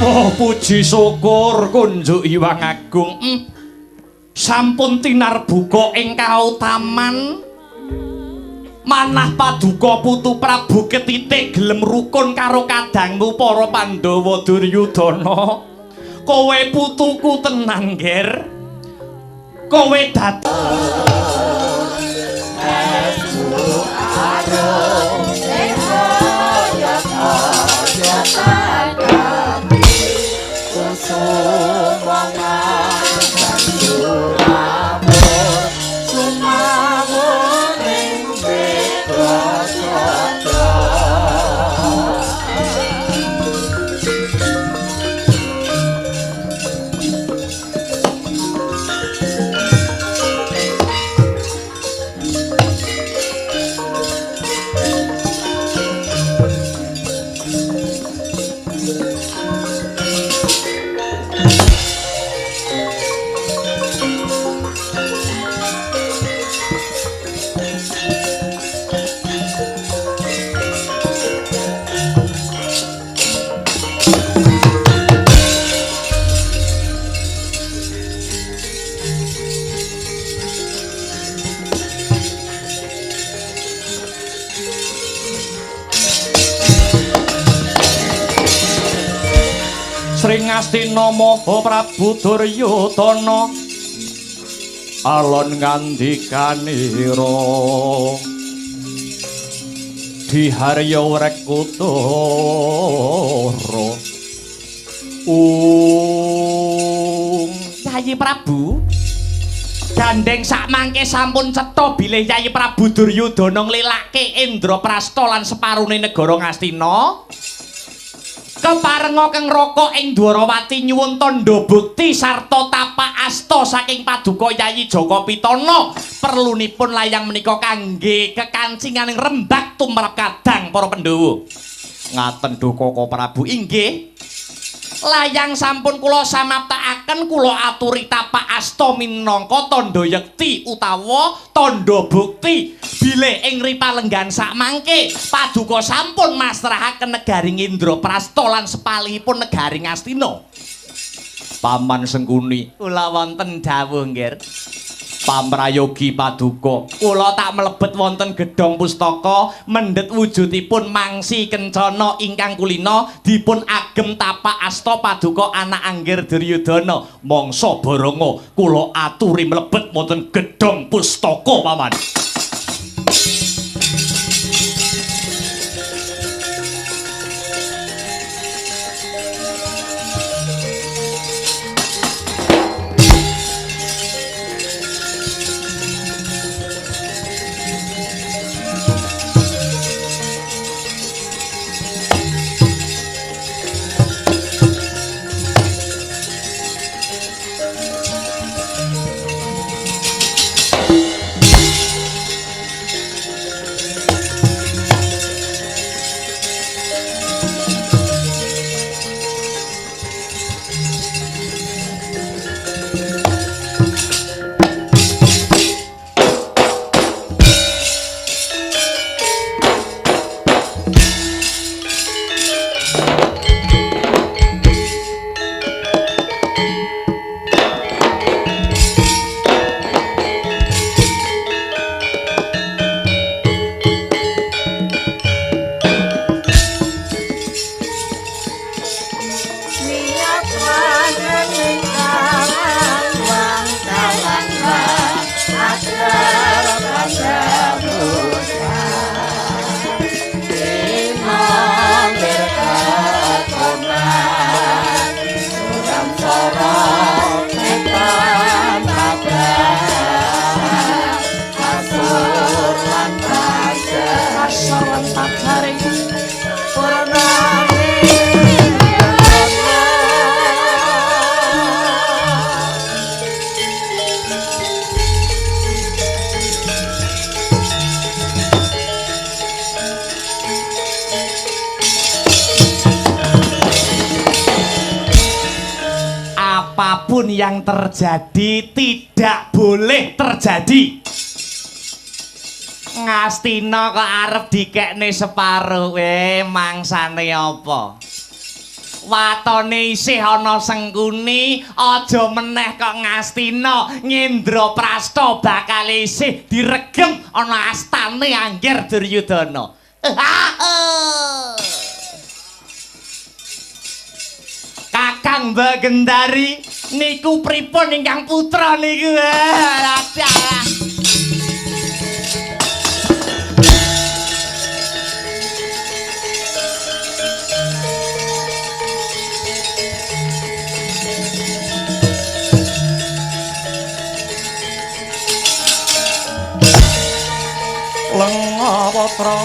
Oh puji syukur kunjuk Hyang Agung. Sampun tinarbuka ing kautaman manah paduka putu Prabu ketitik gelem rukun karo kadangmu para Pandhawa Duryudana. Kowe putuku tenan ngger. Kowe dadi Ngastina Maha Prabu Duryudana alon ngandikanira diharya Wrekutara Yayi Prabu gandeng sakmangke sampun cetha bilih Yayi Prabu Duryudana nglilake Indraprasta lan separone negara Ngastina. Keparenga keng raka ing Dwarawati nyuwun tandha bukti sarta tapak asta saking paduka Yayi Jaka Pitana. Perlunipun layang menika kangge kekancinganing rembag tumrap kadang para Pandhawa. Ngaten duh Koko Prabu. Inggih. Layang sampun kula samaptakaken, kula aturi tapak asta minangka tandha yekti utawa tandha bukti bilih ing ripalenggan sakmangke paduka sampun masrahaken negari Indraprasta lan sepalihipun negari Ngastina. Paman Sengkuni, kula wonten dawuh nggih. Pamrayogi paduka, kula tak mlebet wonten gedhong pustaka mendhet wujudipun mangsi kencana ingkang kulina dipun agem tapak asta paduka anak anggir Duryudana. Mangsa barenga kula aturi mlebet wonten gedhong pustaka paman. Apapun yang terjadi tidak boleh terjadi. Ngastina kok arep dikekne separo, mangsane apa? Watone isih ana Sengkuni, aja meneh kok Ngastina Ngendraprasta bakal isih diregem ana astane Anggir Duryudana. Kakang Bagendari niku pripun ingkang putra niku? Alah. Lengawatra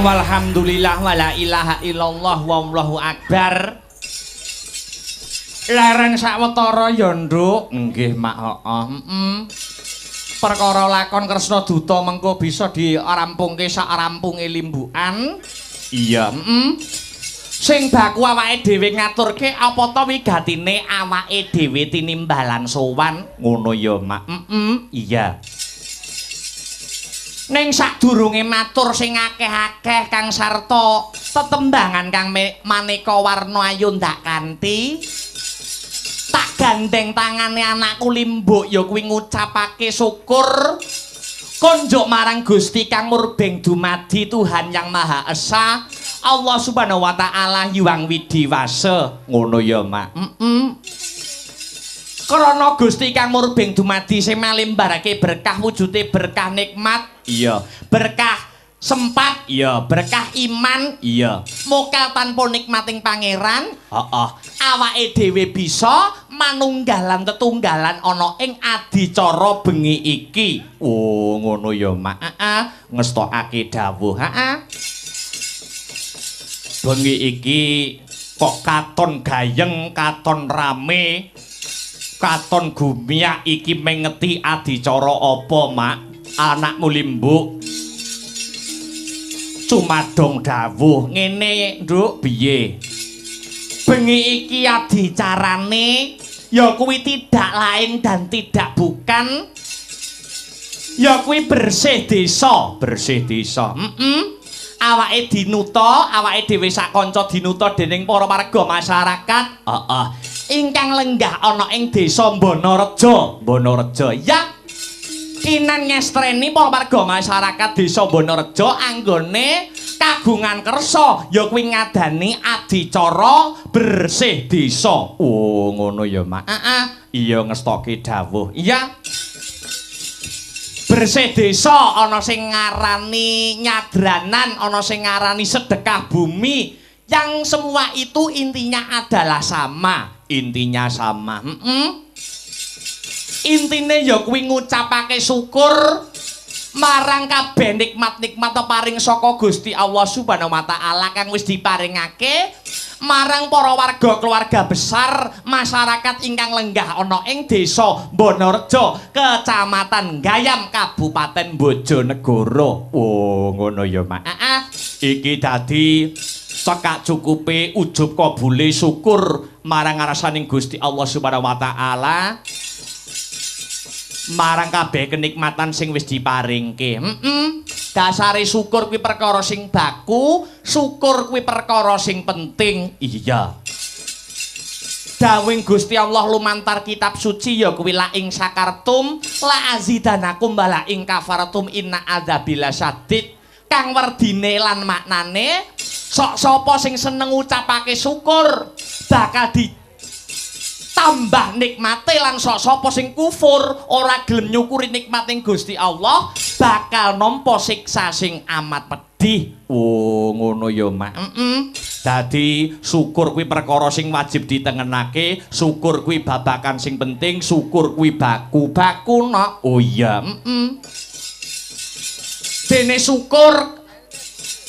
Walhamdulillah wala ilaha illallah wallahu akbar. Leren sawetara ya, Nduk. Nggih, Mak. Heeh. Heeh. Perkara lakon Kresna Duta mengko bisa dirampungke sak rampunge limbukan. Iya, heeh. Sing baku awake dhewe ngaturke apa ta wigatine awake dhewe tinimbalan sowan. Ngono ya, Mak. Heeh. Iya. Ning sadurunge matur sing akeh-akeh Kang Sarta, tetembangan kang maneka warna ayu ndak kanthi. Tak gandeng tangane anakku Limbuk ya kuwi ngucapake syukur konjuk marang Gusti kang murbeng dumadi Tuhan Yang Maha Esa, Allah Subhanahu wa taala Hyang Widhi Wasa. Ngono ya, Mak. Heeh. Krana Gusti kang murbeng dumadi sing malimbarake berkah wujude berkah nikmat, iya, berkah sempat, iya, berkah iman, iya, mokal tanpa nikmating pangeran, heeh, awake dhewe bisa manunggalan tetunggalan ana ing adicara bengi iki. Oh, ngono ya, Mak. Heeh, ngestokake dawuh. Heeh. Bengi iki kok katon gayeng, katon rame, katon gumiyak iki mengeti adicara apa, Mak? Anakmu Limbuk cumadong dawuh ngene, Nduk, piye? Bengi iki adicarane ya kuwi tidak lain dan tidak bukan ya kuwi bersih desa, bersih desa. Heeh. Awake dinuta, awake dhewe sak kanca dinuta dening para warga masyarakat. Heeh. Ingkang lenggah ana ing desa Bonorejo. Bonorejo. Ya. Kinan ngestreni para warga masyarakat desa Bonorejo anggone kagungan kersa ya kuwi ngadani adicara bersih desa. Oh, ngono ya, Mak. Heeh. Iya ngestoki dawuh. Iya. Bersih desa ana sing ngarani nyadranan, ana sing ngarani sedekah bumi. Yang semua itu intinya adalah sama. Intinya sama. Intine ya kuwi ngucapake syukur marang kabeh nikmat-nikmat paring saka Gusti Allah Subhanahu wa taala kang wis diparingake marang para warga keluarga besar masyarakat ingkang lenggah ana ing desa Bonorejo, Kecamatan Gayam, Kabupaten Bojonegoro. Oh, ngono ya, Mak. Heeh. Iki dadi cekak cukupe ujub kabule syukur marang ngarsaning Gusti Allah Subhanahu wa taala. Marang kabeh kenikmatan sing wis diparingke. Dasare syukur kuwi perkara sing baku, syukur kuwi perkara sing penting. Iya. Dawuhing Gusti Allah lumantar kitab suci ya kuwi la ing sakartum la azidanakum wa la ing kafartum inna adzabi lasyadid. Kang werdine lan maknane sok sapa sing seneng ngucapake syukur bakal ditambah nikmate, lan sok sapa sing kufur ora gelem nyukuri nikmating Gusti Allah bakal nampa siksa sing amat pedih. Oh, ngono ya, Mak. Dadi syukur kuwi perkara sing wajib ditengenake, syukur kuwi babakan sing penting, syukur kuwi baku-baku nok. Oh iya. Dene syukur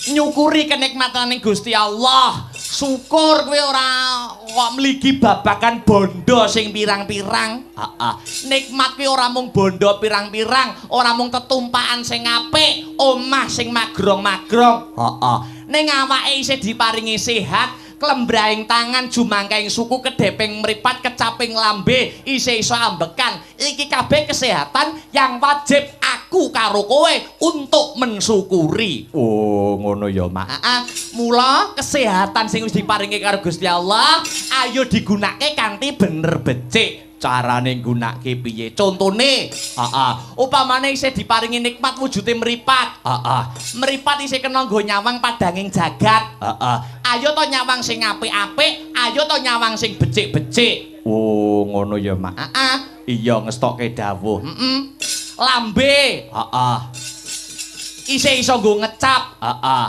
nyukuri kenikmatane Gusti Allah. Syukur kuwi ora kok mligi babakan bondo sing pirang-pirang. Heeh. Nikmat kuwi ora mung bondo pirang-pirang, ora mung tetumpakan sing apik, omah sing magrong-magrong. Heeh. Ning awake isih diparingi sehat, klembrahing tangan, jumangkaing suku, kedheping mripat, kecaping lambe, isih iso ambekan. Iki kabeh kesehatan yang wajib aku karo kowe untuk mensyukuri. Oh, ngono ya, Mak. Heeh. Mula kesehatan sing wis diparingi karo Gusti Allah, ayo digunakake kanthi bener becik. Carane nggunakake piye? Contone, heeh, upamane isih diparingi nikmat wujude mripat. Heeh. Mripat isih kena nggo nyawang padanging jagat. Heeh. Ayo to nyawang sing apik-apik, ayo to nyawang sing becik-becik. Oh, ngono ya, Mak. Heeh. Iya, ngestokke dawuh. Lambe, heeh. Isih iso nggo ngecap. Heeh.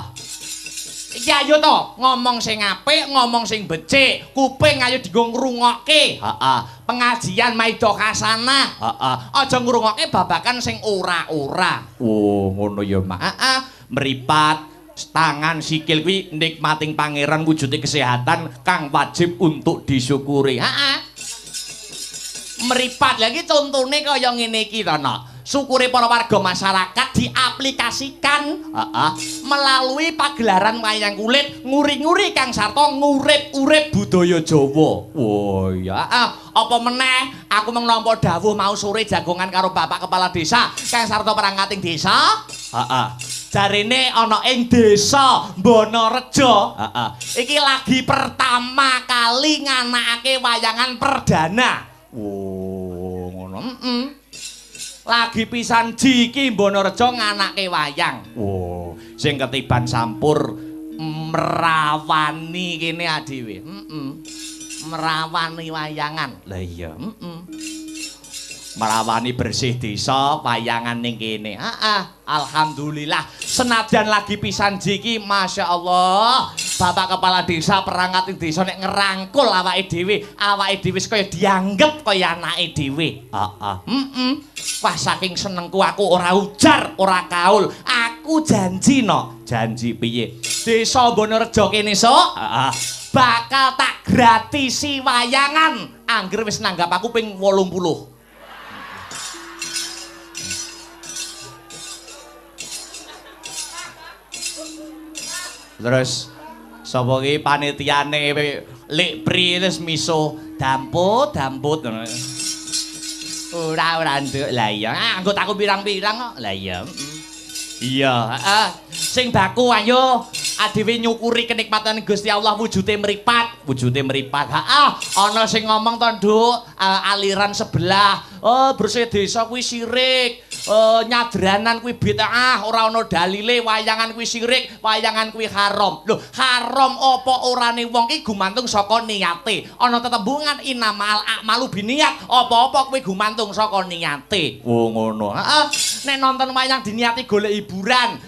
Iki ayo to ngomong sing apik, ngomong sing becik, kuping ayo dienggo ngrungokke. Heeh. Pengajian maida hasanah. Heeh. Aja ngrungokke babakan sing ora-ora. Oh, ngono ya, Mak. Heeh. Mripat, tangan, sikil kuwi nikmating pangeran wujude kesehatan kang wajib untuk disyukuri. Heeh. Mripat lha iki contone kaya ngene iki to, Nok. Syukure para warga masyarakat diaplikasikan melalui pagelaran wayang kulit nguri-nguri kang sarta ngurip-urip budaya Jawa. Oh iya. Apa meneh aku mung nampa dawuh mau sore jagongan karo Bapak Kepala Desa kang sarta perangkating desa. Heeh. Jarene ana ing desa Bonorejo. Heeh. Iki lagi pertama kali nganakake wayangan perdana. Oh, ngono. Lagi pisan ji iki Bonorejo nganake wayang. Oh, sing ketiban sampur merawani kene dhewe. Merawani wayangan. Lah iya, Merawani bersih desa wayangan ning kene. Heeh, alhamdulillah. Senajan lagi pisan ji iki Masya Allah. Bapak Kepala Desa perangkat ing desa nek ngerangkul awake dhewe, awake dhewe wis kaya dianggep kaya anake dhewe. Heeh. Wah, saking senengku aku ora ujar, ora kaul. Aku janji no. Janji piye? Desa Bonorejo kene sok, heeh, bakal tak gratisi wayangan angger wis nanggap aku ping 80. Terus sapa iki panitiane Lik Pri terus miso damput damput ngono. Ora ora nduk. Lah iya, anggotaku pirang-pirang kok. Lah iya. Iya, heeh. Sing baku ayo adewe nyukuri kenikmatan Gusti Allah wujude mripat, wujude mripat. Heeh, ana sing ngomong to, Nduk, aliran sebelah. Oh, bersih desa kuwi sirik. Nyadranan kuwi bid'ah, ora ana dalile, wayangan kuwi sirik, wayangan kuwi haram. Lho, haram apa orane wong ki gumantung saka niate. Ana tetembungan innamal a'malu binniyat, apa-apa kuwi gumantung saka niate. Oh, ngono. Heeh. Nek nonton wayang diniati golek hiburan,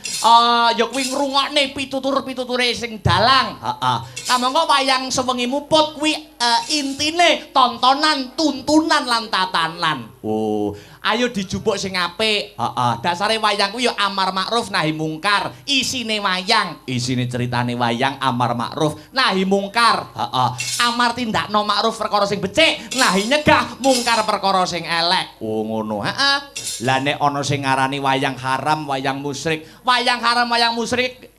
ya kuwi ngrungokne pitutur-pituture sing dalang. Heeh. Kamangka wayang sewengi muput kuwi intine tontonan, tuntunan lan tatanan. Oh, ayo dijupuk sing apik. Heeh, dasare wayang kuwi ya amar ma'ruf nahi mungkar. Isine wayang, isine ceritane wayang amar ma'ruf nahi mungkar. Heeh. Amar tindakno ma'ruf perkara sing becik, nahi nyegah mungkar perkara sing elek. Oh, ngono. Heeh. Lah nek ana sing ngarani wayang haram, wayang musyrik, wayang haram, wayang musyrik